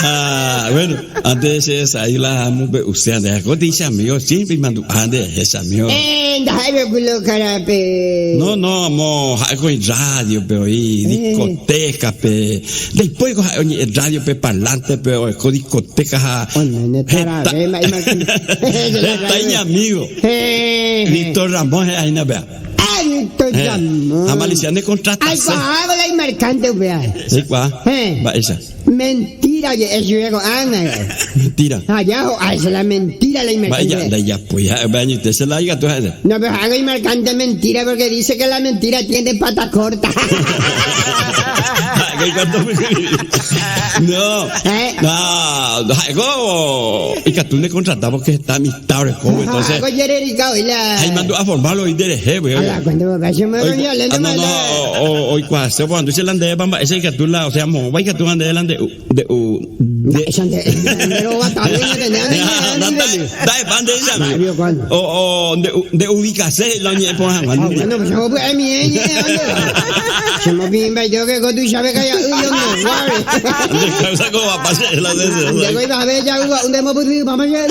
Ah, bueno, antes che sa'i la amombe'use ande ha koti che amigo siempre imandu'a nde che amigo. Eh, ndaha'éi vekulo karape. No, no, amo ha'éko oĩ rádiope, oĩ diskotékape. Ndaipóiko ha'e oñe'ẽ rádiope, parlántepe, oiko diskotéka ha Oiméne heta taravéma heta iñamígo. Víctor Ramón he'a hína péva. Ah, Víctor Ramón. Ha malicia ne contratase. Aikuaávo la imarkánte upéva. Reikuaa? Héẽ. Mba'éicha? Mentira oje'e chupe ko'ág̃a. Mentira. Ha ja ho'a che la mentira la Mba'e ja imarkánte. ndaijapói ha'e upe añoite che la ikatu ha'e. No, pero ha'éngo imarkánte mentira porque dice que la mentira tiene pata corta. Ha'éko ikatu No. Eh. No, ha'éko ikatu ne contrata porque heta amistad oreko, entonces. Ha'éko jererika oĩ la. Ha imandu'a formal oĩ nderehe, güey. A la cuenta papá, che me Oiko- violento Ah, no, no, o- oikuaase oporandu che la ndépa mba'éicha ikatu la, o sea, moõpa ikatu la nde la nde'u, nde'u, nde- Mba'éicha nde, nde rovatavy ñatende Ah, ane nda- nda'epa ndéicha, Mba'e amigo. cuándo? O, o, nde'u, nde'ubikase la oñe'ẽ porã hag̃ua Ah, nde. bueno, pues yo voy a mi ñe'ẽ, ande. Che mopĩmba yo que ko tuichave kaia'y yo nde guáre. Nde causa ko vapa che la de ese. Nde ko ivave ja'u nde mopytypáma che.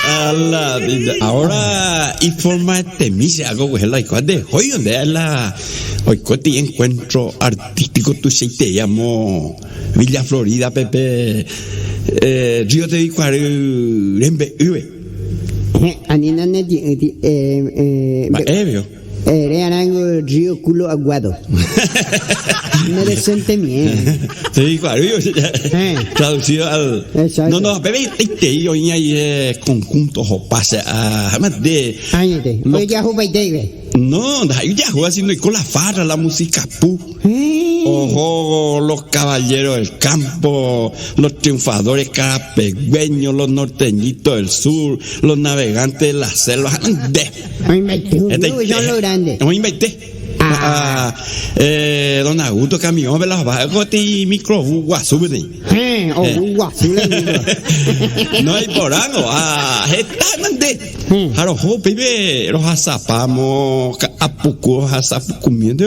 A la vida. Ahora informatemi che hago kuehe la oikóva ndehói onde la oiko peteĩ encuentro artístico tuichaitei amo Villa Florida pe pe eh, Río Tevikuary rembe'ýpe. Anína ne tie'ỹti eh, eh, Mba'évio. Ere arango río culo aguado. No decente mie. Sí, claro, yo, Eh. traducido al. Exacto. No, no, bebé, te yo ahí eh, conjunto pase a de. Añete. No. Oye, ya jupaite, ve. No, ahí ya juega haciendo con la farra, la música pu. Eh. Oho los caballeros del campo, los triunfadores carapegueños, los norteñitos del sur, los navegantes de la selva, ha nde. Oĩmbaite umi son los grandes. Oĩmbaite. Ah, eh, don Augusto camión pe la va koti microbús guasu peteĩ. Héẽ, ovu guasu la micro. No iporãngo, ah, heta nande. Ha roho upéipe rohasapámo ka'apuku rohasapukumiénte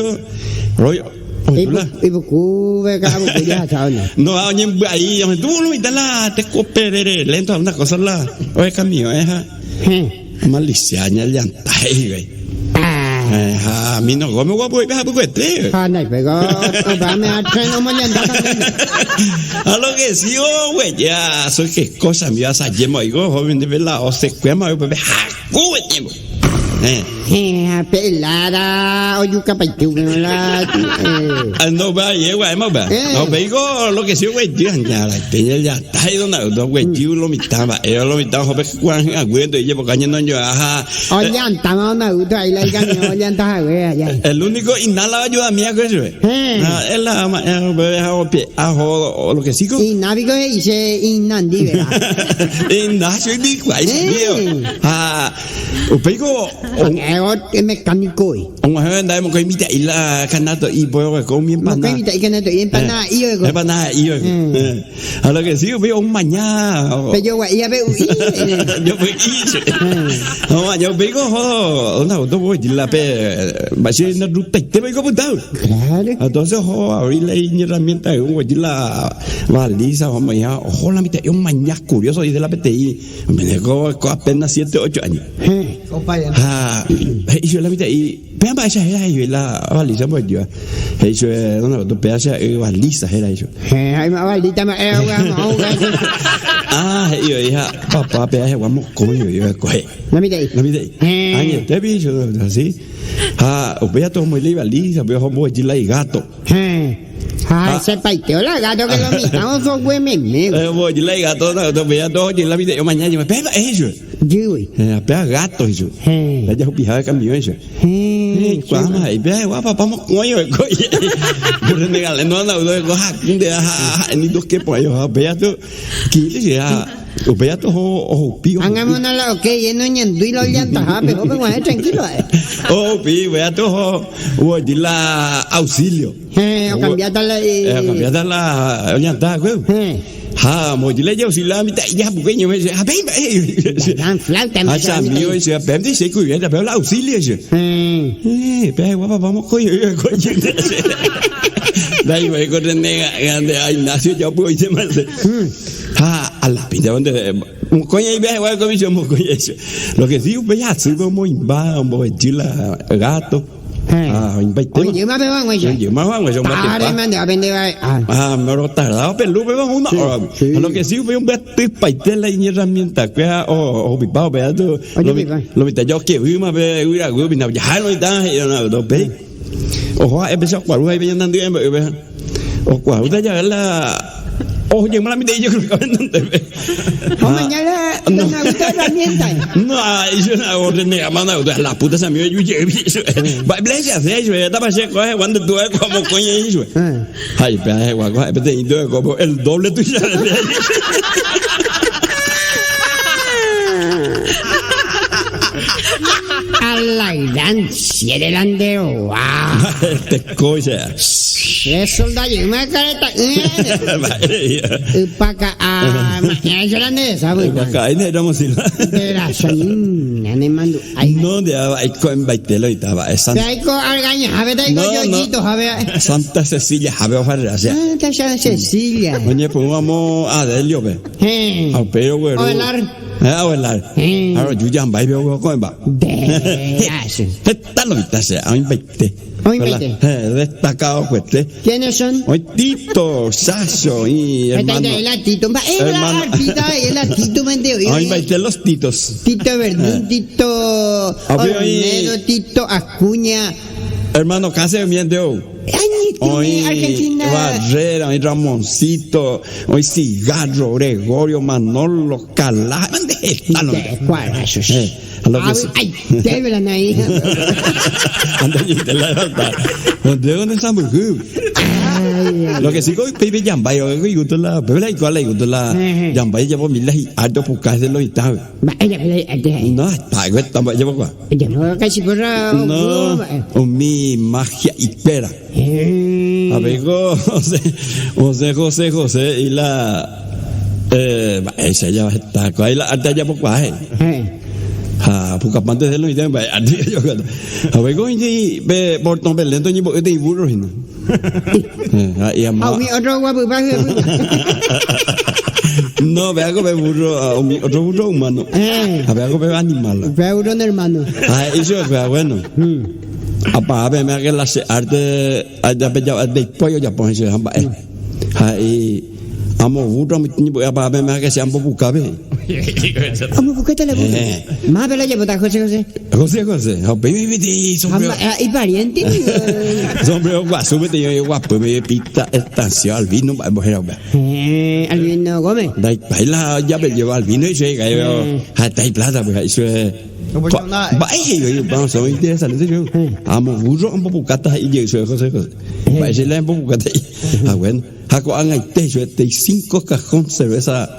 roy ohendúla. Ipuku ka'apuku jahasa o no. No, ha oñembyai ohendu lo mitã la tekoperere lento alguna cosa la oe kamiõe ha malicia ñallanta he'i hikuái. Ha Mino Gómez guapo oipe hapykuete. Ha ndaipéko opáme ha tren omoñanda también. Ha lo que sí oh güey ya soy que cosa mi vas a yemo oigo joven de la o se cuema upépe haku tiempo. Eh. Ha pe helada ojukapaite upéva la eh. No va yegua ema va. No veigo lo que sí güey ya ya la teña ya está ahí donde güey lo mitad va. Lo mitad joven Juan agüento y llevo caña no yo ajá. Ollantama una gusta ahí la camión ollanta hague allá. El único y nada la ayuda mía que eso. Eh. Es la bebé pie ajo lo que sigo. Y navigo dice inandi ¿verdad? Ignacio y mi guay mío. Ah, upeigo es mecánico. Un jefe andaba con mi y la canato y puedo con mi empanada. Y canato y empanada y Empanada y A lo que sí, veo un mañana. Pero yo guay, ya veo. Yo voy No, yo veo jo, una auto voy la pe, va a ser una ruta y te voy a Claro. Entonces, jo, abrí la herramienta, un voy la baliza, vamos ya, ojo la mitad, un mañana curioso dice la PTI. Me dejó apenas 7, 8 años. Ah, y yo la mitad y Péa mba'éicha héra he'ive la baliza mbo'ejíva. He'i chupe, Don Alberto, péa che ra'y baliza héra he'i chupe. Héẽ, ha yma balita mba'e ogueramo'ã ogueraha chupe. Ah, he'i voi, ha papá péa hegua mokõi voi va'ekue he'i. La mitã'i. La mitã'i. Héẽ. Añete he'i chupe, Don Alberto, así. Ha upéi atu omoĩ la ibaliza, upéi oho omboguejy la igáto. Héẽ. Ha hesepaite la gato que lo mitã osogue meme. Omboguejy la igáto, Don Alberto, upéi atu oho jey la mitã'i omaña jey, péa mba'e he'i chupe. Jýgui. Héẽ, péa gato he'i chupe. Héẽ. La jahupihápe kamiõ he'i chupe. Héẽ. Kuáma he'i, péa egua papá mokõi oiko Renegalé no anda oiko haku nde ha ha'e ni ndokeporãi ha upéi atu kirirĩ che ha upéi atu oho ohupi ohupi. Ág̃amona la oke lleno oñandúi la ollantahápe oho peguahẽ tranquilo ha'e. Ohupi upéi atu oho oguejy la auxilio. Héẽ, okambiáta la. Okambiáta la ollanta hague. Héẽ. Ha mojy jauxila mitã'i jahapuke ñe'ẽ che ha péi mba'e he'i. Gran flauta Ha che amigo he'i che pénte che ikuivénte péva la auxilio che. Héẽ. Péa hegua papá mokõi oĩ va'ekue ojy che. Ndaivai ko renega nde a Ignacio jaopyvoitéma che. Ha a la pinta donde mokõi oĩ péa hegua ko bicho mokõi che. Lo que sí upéi hasýpe omoĩmba omboguejy la gato. Ah, oĩmbaitéma. Oĩjýma pe vag̃uéicha. Oĩjýma vag̃uéicha ombatepa. Pare mante ápe nde va'e. Ah, me rotardado pe luz pe una hora. Sí. Lo que sí upéi ombyatypaite la iñerramientakuéra ohupipa upe atu. Lo mitã ja okevýma pe yvyraguy pina jaha lo mitã he'i upéi. Oho ha'e pe che okuaru ha ipeñandandy embe'ýpe. Okuarúta jave la Ojo jeýma la mitã'i jekruka henondépe. Ha mañana la no gusta herramienta. No, hizo una orden de gama, una la puta se amigo yo llegué. Va, bless hace eso, ya estaba seco, eh, cuando tú ves como coño hizo. Ay, pero guaco, peteĩ como el doble tuya. A la gran siete landero, guau. Este coche. Che soldajeýma kareta'ỹre. Ypaka'a ma'ẽaicha la nde resa vy'a. Ypaka'a nde ramo silva. Nde rasa ñane mandu'ái. No nde aiko embaite lo ita va'e Santa. Pe aiko Argañahápe ta aiko Yoyito hápe. Santa Cecilia hápe ofarrea che. Santa Cecilia. Oñepyrũ amo Adelio pe. Héẽ. Ha upéi rogueru. Ovelar. Héẽ Ovelar. Héẽ. Ha roju Jambai-pe ogueroko'ẽmba. Nde rasa. Heta lo ita che, oĩmbaite. Oĩmbaite. Destacado kuete. ¿Quiénes son? Oĩ Tito, Sacho, oĩ hermano. Hetaite la Tito. Mba'e la artista la Tito mante oĩ. Oĩmbaite los Titos. Tito Verdún, Tito Olmedo, Tito Acuña. Hermano Cáceres miente ou. Oĩ Argentina. Barrera, oĩ Ramoncito, oĩ Cigarro, Gregorio, Manolo, Calá. Mante heta lo. Lo que sí. Avy'aitéve la nai. Andajeite la levantar. Donde donde sãmbyhy. Lo que sí ko pe jambái o igusto la pe la igual la igusto la jambái japo mi la hi'árte opuka hese lo mitãve. Mba'éicha pe la hi'árte ha'e. No, heta heta mba'e japo kua. Japo kachiporra No, umi magia ikuéra. Avei ko osẽ osẽ José José y la eh, mba'éicha java heta ko la arte ajapokuaa he'i. Ha pukapánte de lo mitã mba'e arte ajapokuaa. Avei ko oĩ pe portón Belén toñembo'y teĩ burro hína. Ha y ama. Ha umi otro guapypa hyepy. No, vea ko pe burro, umi otro burro humano. Ha vea ko pe animal. Pe burro hermano. Ha he'i chupe, bueno. Apaha peẽme ake la che arte ndaipói ojapo he'i chéve ha mba'e. Ha he'i amobúta umi ñembo'e apaha peẽme ake che ambopukápe he'i. Ombopukáta la burro. Mávape la ojapóta José José? José José. Ha upéi oĩ peteĩ sombrero. Ha ipariente niko. Sombrero guasu peteĩ oĩ guapýme pita estancia Albino mba'e mbohéra upéva. Héẽ, Albino Gómez. Ndaipái la japejéva Albino he'i chéve ha heta iplata pues he'i chéve. Mba'e he'i voi upéva osẽ ointeresante chupe. Amo burro ombopukáta he'i jey chupe José José. Mba'e che la embopukáta he'i. Ha bueno, ha ko'ag̃aite he'i chupe 35 cajón cerveza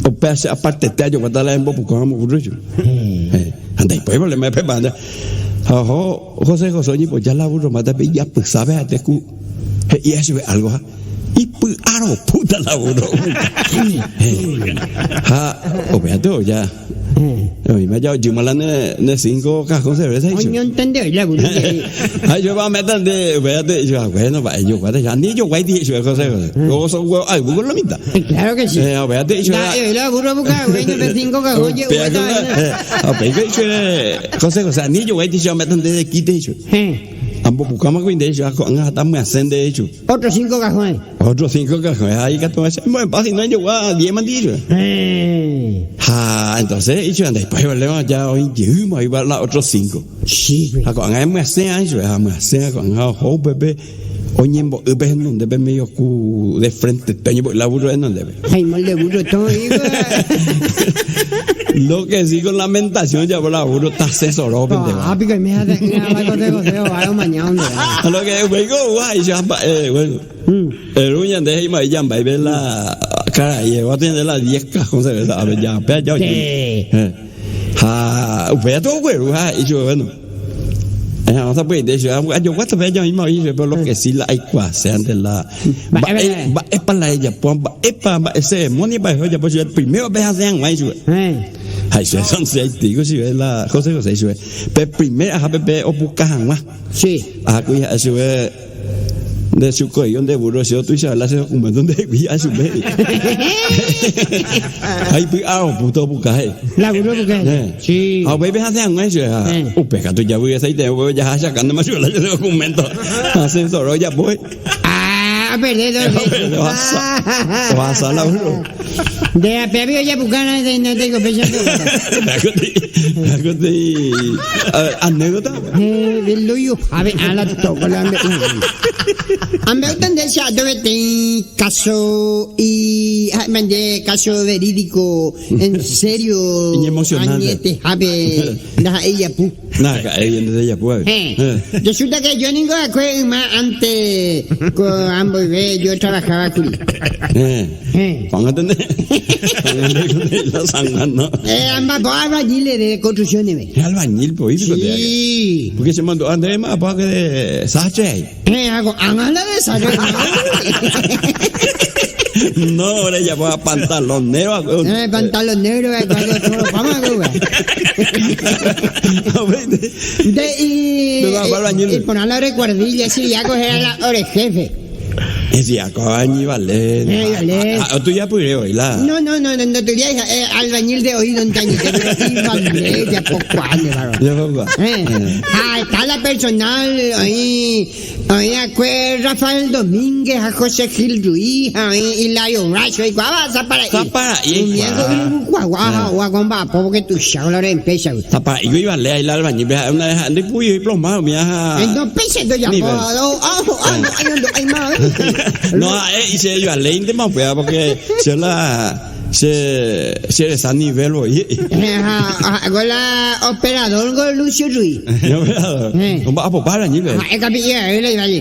upéva che apartete ajoguáta la embopuka amo burro chupe. Ha ndaipói problema pépa nde. Ha oho José José oñemboja la burro mátape ijapysápe ha'ete ku he'íva chupe algo ha ipy'aropúta la burro. Ha upéva oja. Oĩma ja ojýma la ne ne cinco cajón cerveza he'i chupe. Oñontende oĩ la burro he'i. Ha yo va meta nde upévate yo ah, bueno mba'e joguáta ja ni joguáiti he'i chupe José José. Oso huevo ayvu con lo mitad. Claro que sí. Eh, upévate he'i chupe. Nda'e oĩ la burro buka bueno pe cinco cajón Upéva je'úta vaina. Ha upéi he'i chupe José José ani joguáiti chupe meta nde de quite he'i chupe. Ambopukáma kuri nde he'i chupe ha ko'ág̃a hata myasẽ nde he'i chupe. Otro cinco cajones. Otro cinco cajones. Ahí katu che mbo'epa si no ejogua diez mandi he'i chupe. Ha entonces he'i chupe ndaipói problema ja oĩ jeýma oĩva la otro cinco. Sí, pues. Ha ko'ág̃a emyasẽ he'i chupe ha myasẽ ha ko'ág̃a oho upépe oñembo'y pe henondépe medio ku de frentete oñembo'y la burro henondépe. Ha imolde burro todo oĩva. Lo que sí con lamentación ojapo la burro tasẽ sorópente. Ah, piko oime hate'ỹ ava José José ováre omaña onde va. Ha lo que upéi ko oúva he'i che mba'e, bueno. Eru ñande he'i mba'e jambáipe la karai eva ñande la diez cajón cerveza ápe jape aja oje. Ha upéi atu ogueru ha he'i chupe bueno. Eha'ãta pya'ete chupe, ajoguáta pe ajaoĩma oĩ chupe, pero lo que sí la aikuaase ante la mba'e mba'épa la ejapóva, mba'épa mba'e ceremonia-pa ojapo chupe primero pe hasẽ hag̃ua ichupe. Ha ichupe sonseaitei chupe la José José ichupe pe primer ahápe pe opuka hag̃ua. Sí. Aha kuri ha'e chupe Nde chuko'i nde burro che otuichave la che documento ndehegui ha chupe he'i. Ha ipy'a oputa opuka he'i. La burro opuka he'i. Sí. Ha upéi pe hasẽ hag̃ua chupe ha upe katu javy'asaite upépe jaha achakánema chupe la che documento. Hasẽ soro ojapo he'i. Ah, operde dos veces. Ohasa, ohasa la burro. Nde apépe ojapuka de no tengo fecha. Akotei anécdota. Luyu ave ala toco la ambe. Ambe utande cha peteĩ caso y mande caso verídico en serio. Iñemocionante. Añetehápe ndaha'éi japu. Ndaha'éi ndaha'éi japu avei. Héẽ. Resulta que yo ningo akue yma ante ko amboyve yo trabajaba kuri. Héẽ. Héẽ. Ko'ág̃a nde ko'ág̃a nde la sangano. Eh, amba'apo albañil de construcción neve. Albañil po oĩ piko nde. Sí. Porque che mandu'a ndéve mba'apo ake de sastre ai. Héẽ, ha ko'ág̃a la de sastre. No, ore japo a pantalonero akue. Eh, pantalonero akue otropáma akue. Nde y iporã la ore guardilla, Siriaco era la ore jefe. Siriaco añivale. Añivale. Ha otujapyre voi la. No, no, no, no tujái ha'e albañil de oído nte añete, pero ivale japokuaa nde varón. Japokuaa. Ha está la personal oĩ Oĩ akue Rafael Domínguez ha José Gil Ruiz ha oĩ Hilario Bracho oikuaáva Zapara'i. Zapara'i oikuaa. Umi algo yvykuagua ha oúva ko mba'apo porque tuicha la ore empresa-gui. Zapara'i oivale ahí la albañil-pe ha'e una vez ha'e ndoipúi oĩ plomado umi ha. Ndopéicha ndojapo No ha'e iche oivaléintema upéva porque che la. Che che resa nivel voi he'i. Ha ha'éko la operador ko Lucio Ruiz. Operador. Omba'apopa rañípe. Ha'e kapi'i avei la ivalle.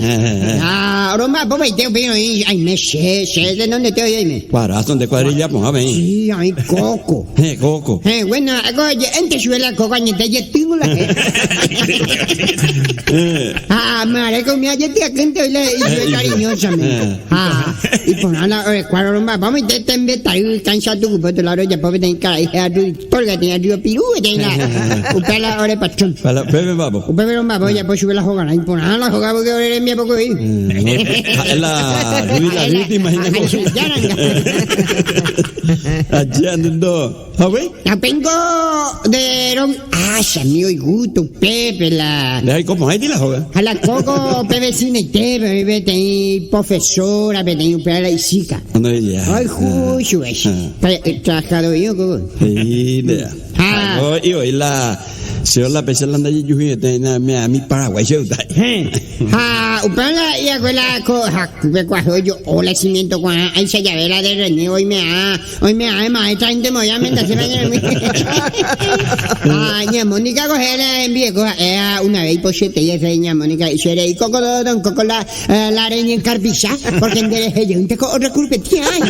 Ha romba'apopaite upéi oĩ aime che, che tenondete oĩ aime. Cuadrazo nde cuadrilla porã peĩ. Sí, oĩ Coco. Hẽ, Coco. Hẽ, bueno, ha'éko oje'énte chupe la Coco añete jetýngo la hẽ. Ha maréko umi ajetyakýnte oĩ la he'i chupe cariñosamente. Ha iporã la orekuáro romba'apo ite tembetary káncha tukupe otro lado rojapo peteĩ karai héra Rudy Tolga peteĩ Río Piru peteĩ la upe la ore patrón. Para upépe mba'apo. Upépe romba'apo ojapo chupe la hogarã iporã la hoga porque ore rembiapo kuri. Ha'e la Rudy la víctima hína ko. Aje ando. Ha upéi? Ha upéingo de ron ah che amigo igusto upépe la. Nde aiko porãiti la hóga. Ha la kóko pe vecinaitépe oĩ peteĩ profesora peteĩ upéva la ichíka. Ohayhu chupe. Trabajador kóko. He'i nde. Ha oĩ la Che la pecha la ndajejuhiete hína mi Paraguái che gustái. Ha upéva la hi'akue la ko ha pe kuahy ojo'o la cimiento kuaã áicha jave la de René oime'ã oime'ã maestra ntemo oĩ amendase pe ñane Ha ña Mónica ko héra hembieko ha'e ha una vez ipochyetei hese ña Mónica he'i che rei koko don koko la la reñenkarpicha porque nde rehe jeýnte ko orekurpetĩ ái.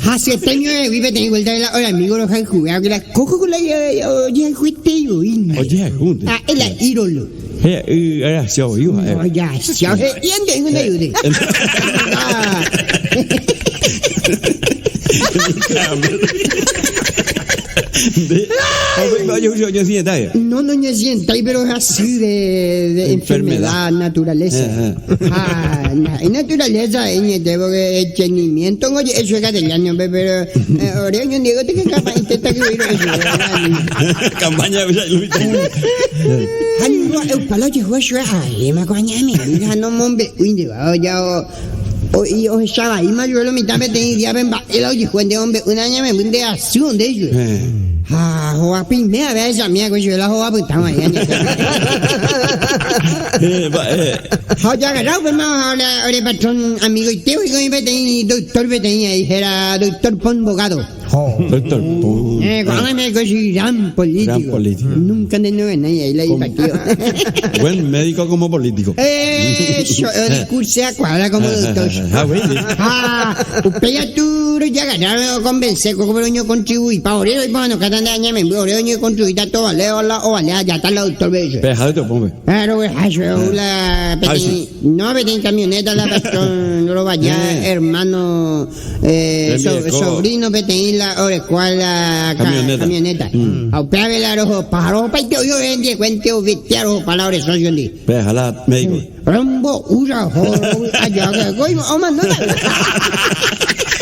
Hasyete ñoẽgui peteĩ vuelta la ore amigo rohayhuvéva la koko ko la ojehayhuetei voi. Ojehayhúnte. Ha'e la írolo. He'i arasia voi ha'e. Ojasia he'i ende yvy ndaiúre. No, no ñasientái, pero hasy de, de enfermedad, naturaleza. Ah, na, naturaleza eñete porque estreñimiento ngo je'e chupe castellano pe, pero eh, ore oñondive te que capaz intenta que oír eso. Campaña de lucha. Ha ningo eupala ojehu chupe aréma ko añame, ha no mombe'úi ndeva oja o o ohecha vaíma chupe lo mitã peteĩ día-pe mba'e la ojehu nde ombe'úna añamemby nde asy onde chupe. Ha hova primera vez ahechami va'ekue chupe la hova pytãva ahí añete. Ha ojagarra upéma ore patrón amigoite oiko oĩ peteĩ doctor peteĩ ahí héra doctor Pon Bogado. Doctor Pon. Ko'ág̃a oime oiko chugui gran político. Gran político. Nunca nde noganái ahí la ipartido. Buen médico como político. Eso, odiscursea cuadra como doctor. Ha, güey. Ha, upéi atu rojagarra roconvence koko pero oñocontribuipa ore roipanokáta nde añamemby ore oñocontribuita tovale la ovale ajáta la doctor pe. Pe ha doctor Pon pe. Ha rogueraha chupe ou la peteĩ no peteĩ camioneta la patrón rovaja hermano Sobrino peteĩ la orekóva la camioneta. Ha upéva la rohopa, rohopaite oĩ ore ndiekuénte ovetea rohopa la ore socio ndi. Peha la médico. Rombo'u roho rovy'a joa ko omanóta.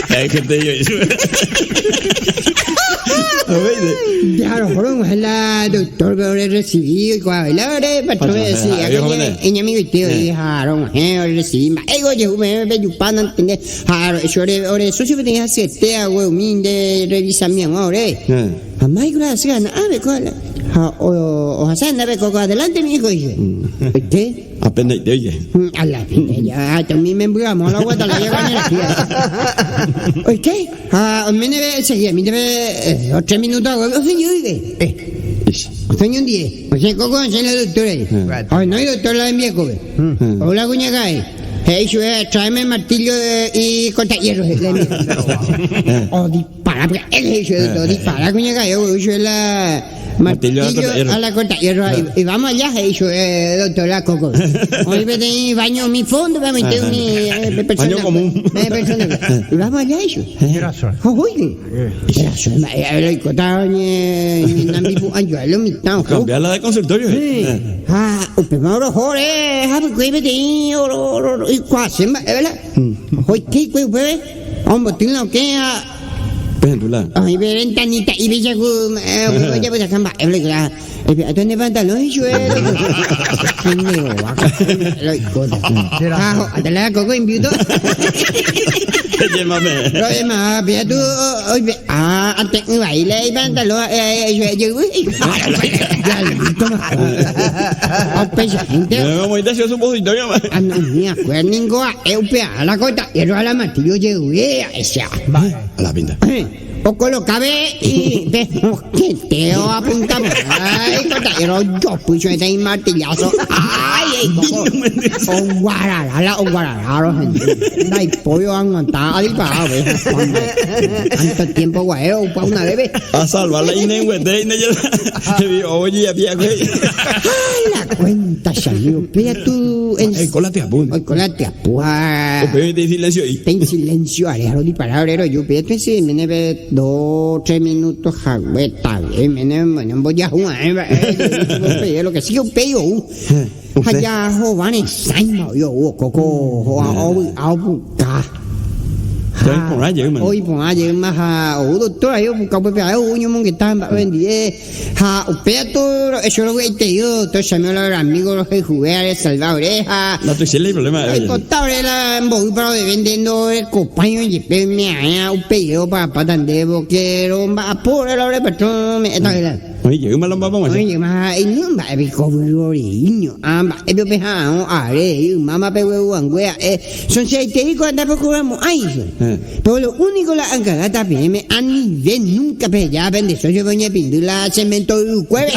Hay gente yo Ja roho rog̃uahẽ la doctor pe ore recibi oikuaa la ore patrón decía iñamigoite oĩ ha rog̃uahẽ ore recibi mba'éiko ojehu peẽme pejupa nantende Ha che ore, ore socio peteĩ hasyete hague umi nde revisami hag̃ua ore. Ha máiko la hasy ana'ãve ko la. Ha ohasa hendápe ko adelante mi hijo he'i. Oike. Apenaite oike. A la ja, ha umi memby amo la oguata la ñane Oike. Ha oiméne enseguida, mi ndéve dos tres minutos hague osẽ jey. Osẽ ñondie. Osẽ koko osẽ la doctora. Ha ohenói doctor la hembiekópe. Ou la kuñakarai. He'i chupe, Tráeme martillo y cortahierro, he'i la vieja. Odipara pya'e he'i chupe, doctor, odipara kuñakarai ogueru chupe la martillo a la cortahierro. Y vamos allá, he'i chupe, doctor, la coco. Oĩ peteĩ baño umi fondo-pe amoite umi persona. Baño común. Persona. Y vamos allá, he'i chupe. Ha ohóike. Eraso, mba'e avei oikóta oñenambipu'ã joa lo mitã oho. Cambia la de consultorio. Sí. Ha upéma oroho ore hapykuéi peteĩ oikuaase mba'e vela. Oike hikuái upépe, omboty la okẽ ha Pehendu la. Oĩ pe ventanita ipeicha ku upépe ojapysaka mba'e vela. Epe'áta ne pantalón ichupe Ñande rova roikóta. Ha ho'áta la kóko imbiuto. Ro'éma péa tu oipe'a ate'ỹ vai la ipantalón ha'e ichupe ejeyvy. Jalítoma. Ha upéicha hénte. Umi akuéra ningo ha'e upearã la ko ta'ýro ha la martillo ojeyvy ha'e che. Okolokave pe mosquete oapunta porã ikota'ýra ojopy chupe imartillazo. Ay, eikóko. Oguarara la oguarara rohendu. Ndaipóri oaguanta adiparado ve. Tanto tiempo guae oupa una vez ve. A salvar la inenguete ineje oye apiakue. Ay, la cuenta, chamigo. Pega tu. Oiko la tiapu. Oiko la tiapu. Puha. Upépe peteĩ silencio i. Peteĩ silencio are rodipará ore roju upépe si mene pe dos tres minutos hague tave mene mene mbojahu ae mba'e lo que sí upéi ou ha ja hova resãima oi ou okóko ovy'a opuka. Ha oĩ porã jeýma. Oĩ porã jeýma ha ou doctor ae opuka upépe ae ou oñomongeta mba'e ndive. Ha upéva tu ro'echo rovy'aitei doctor chami la ore amigo rohayhuve ha resalva ore ha La tuicha la iproblema oye. Oipota ore la mboýpa rodeve nde ndorekopái ojepe oime'aẽ upeire opapáta ndéve porque romba'apo ore la ore patrón ome'ẽta ore la. Oĩ jeýma la omba'apo g̃uasẽ. Oĩ jeýma ha eiño mba'e piko vyroreíño ã mba'épe upeha'arõ are ymáma pe guevuangue ha'e Sonseaitei ko ndapokoramo'ãi ichupe. Péro lo úniko la ankagáta peẽme anive núnka peheja pende sósiope oñepindy la seménto yvykuépe.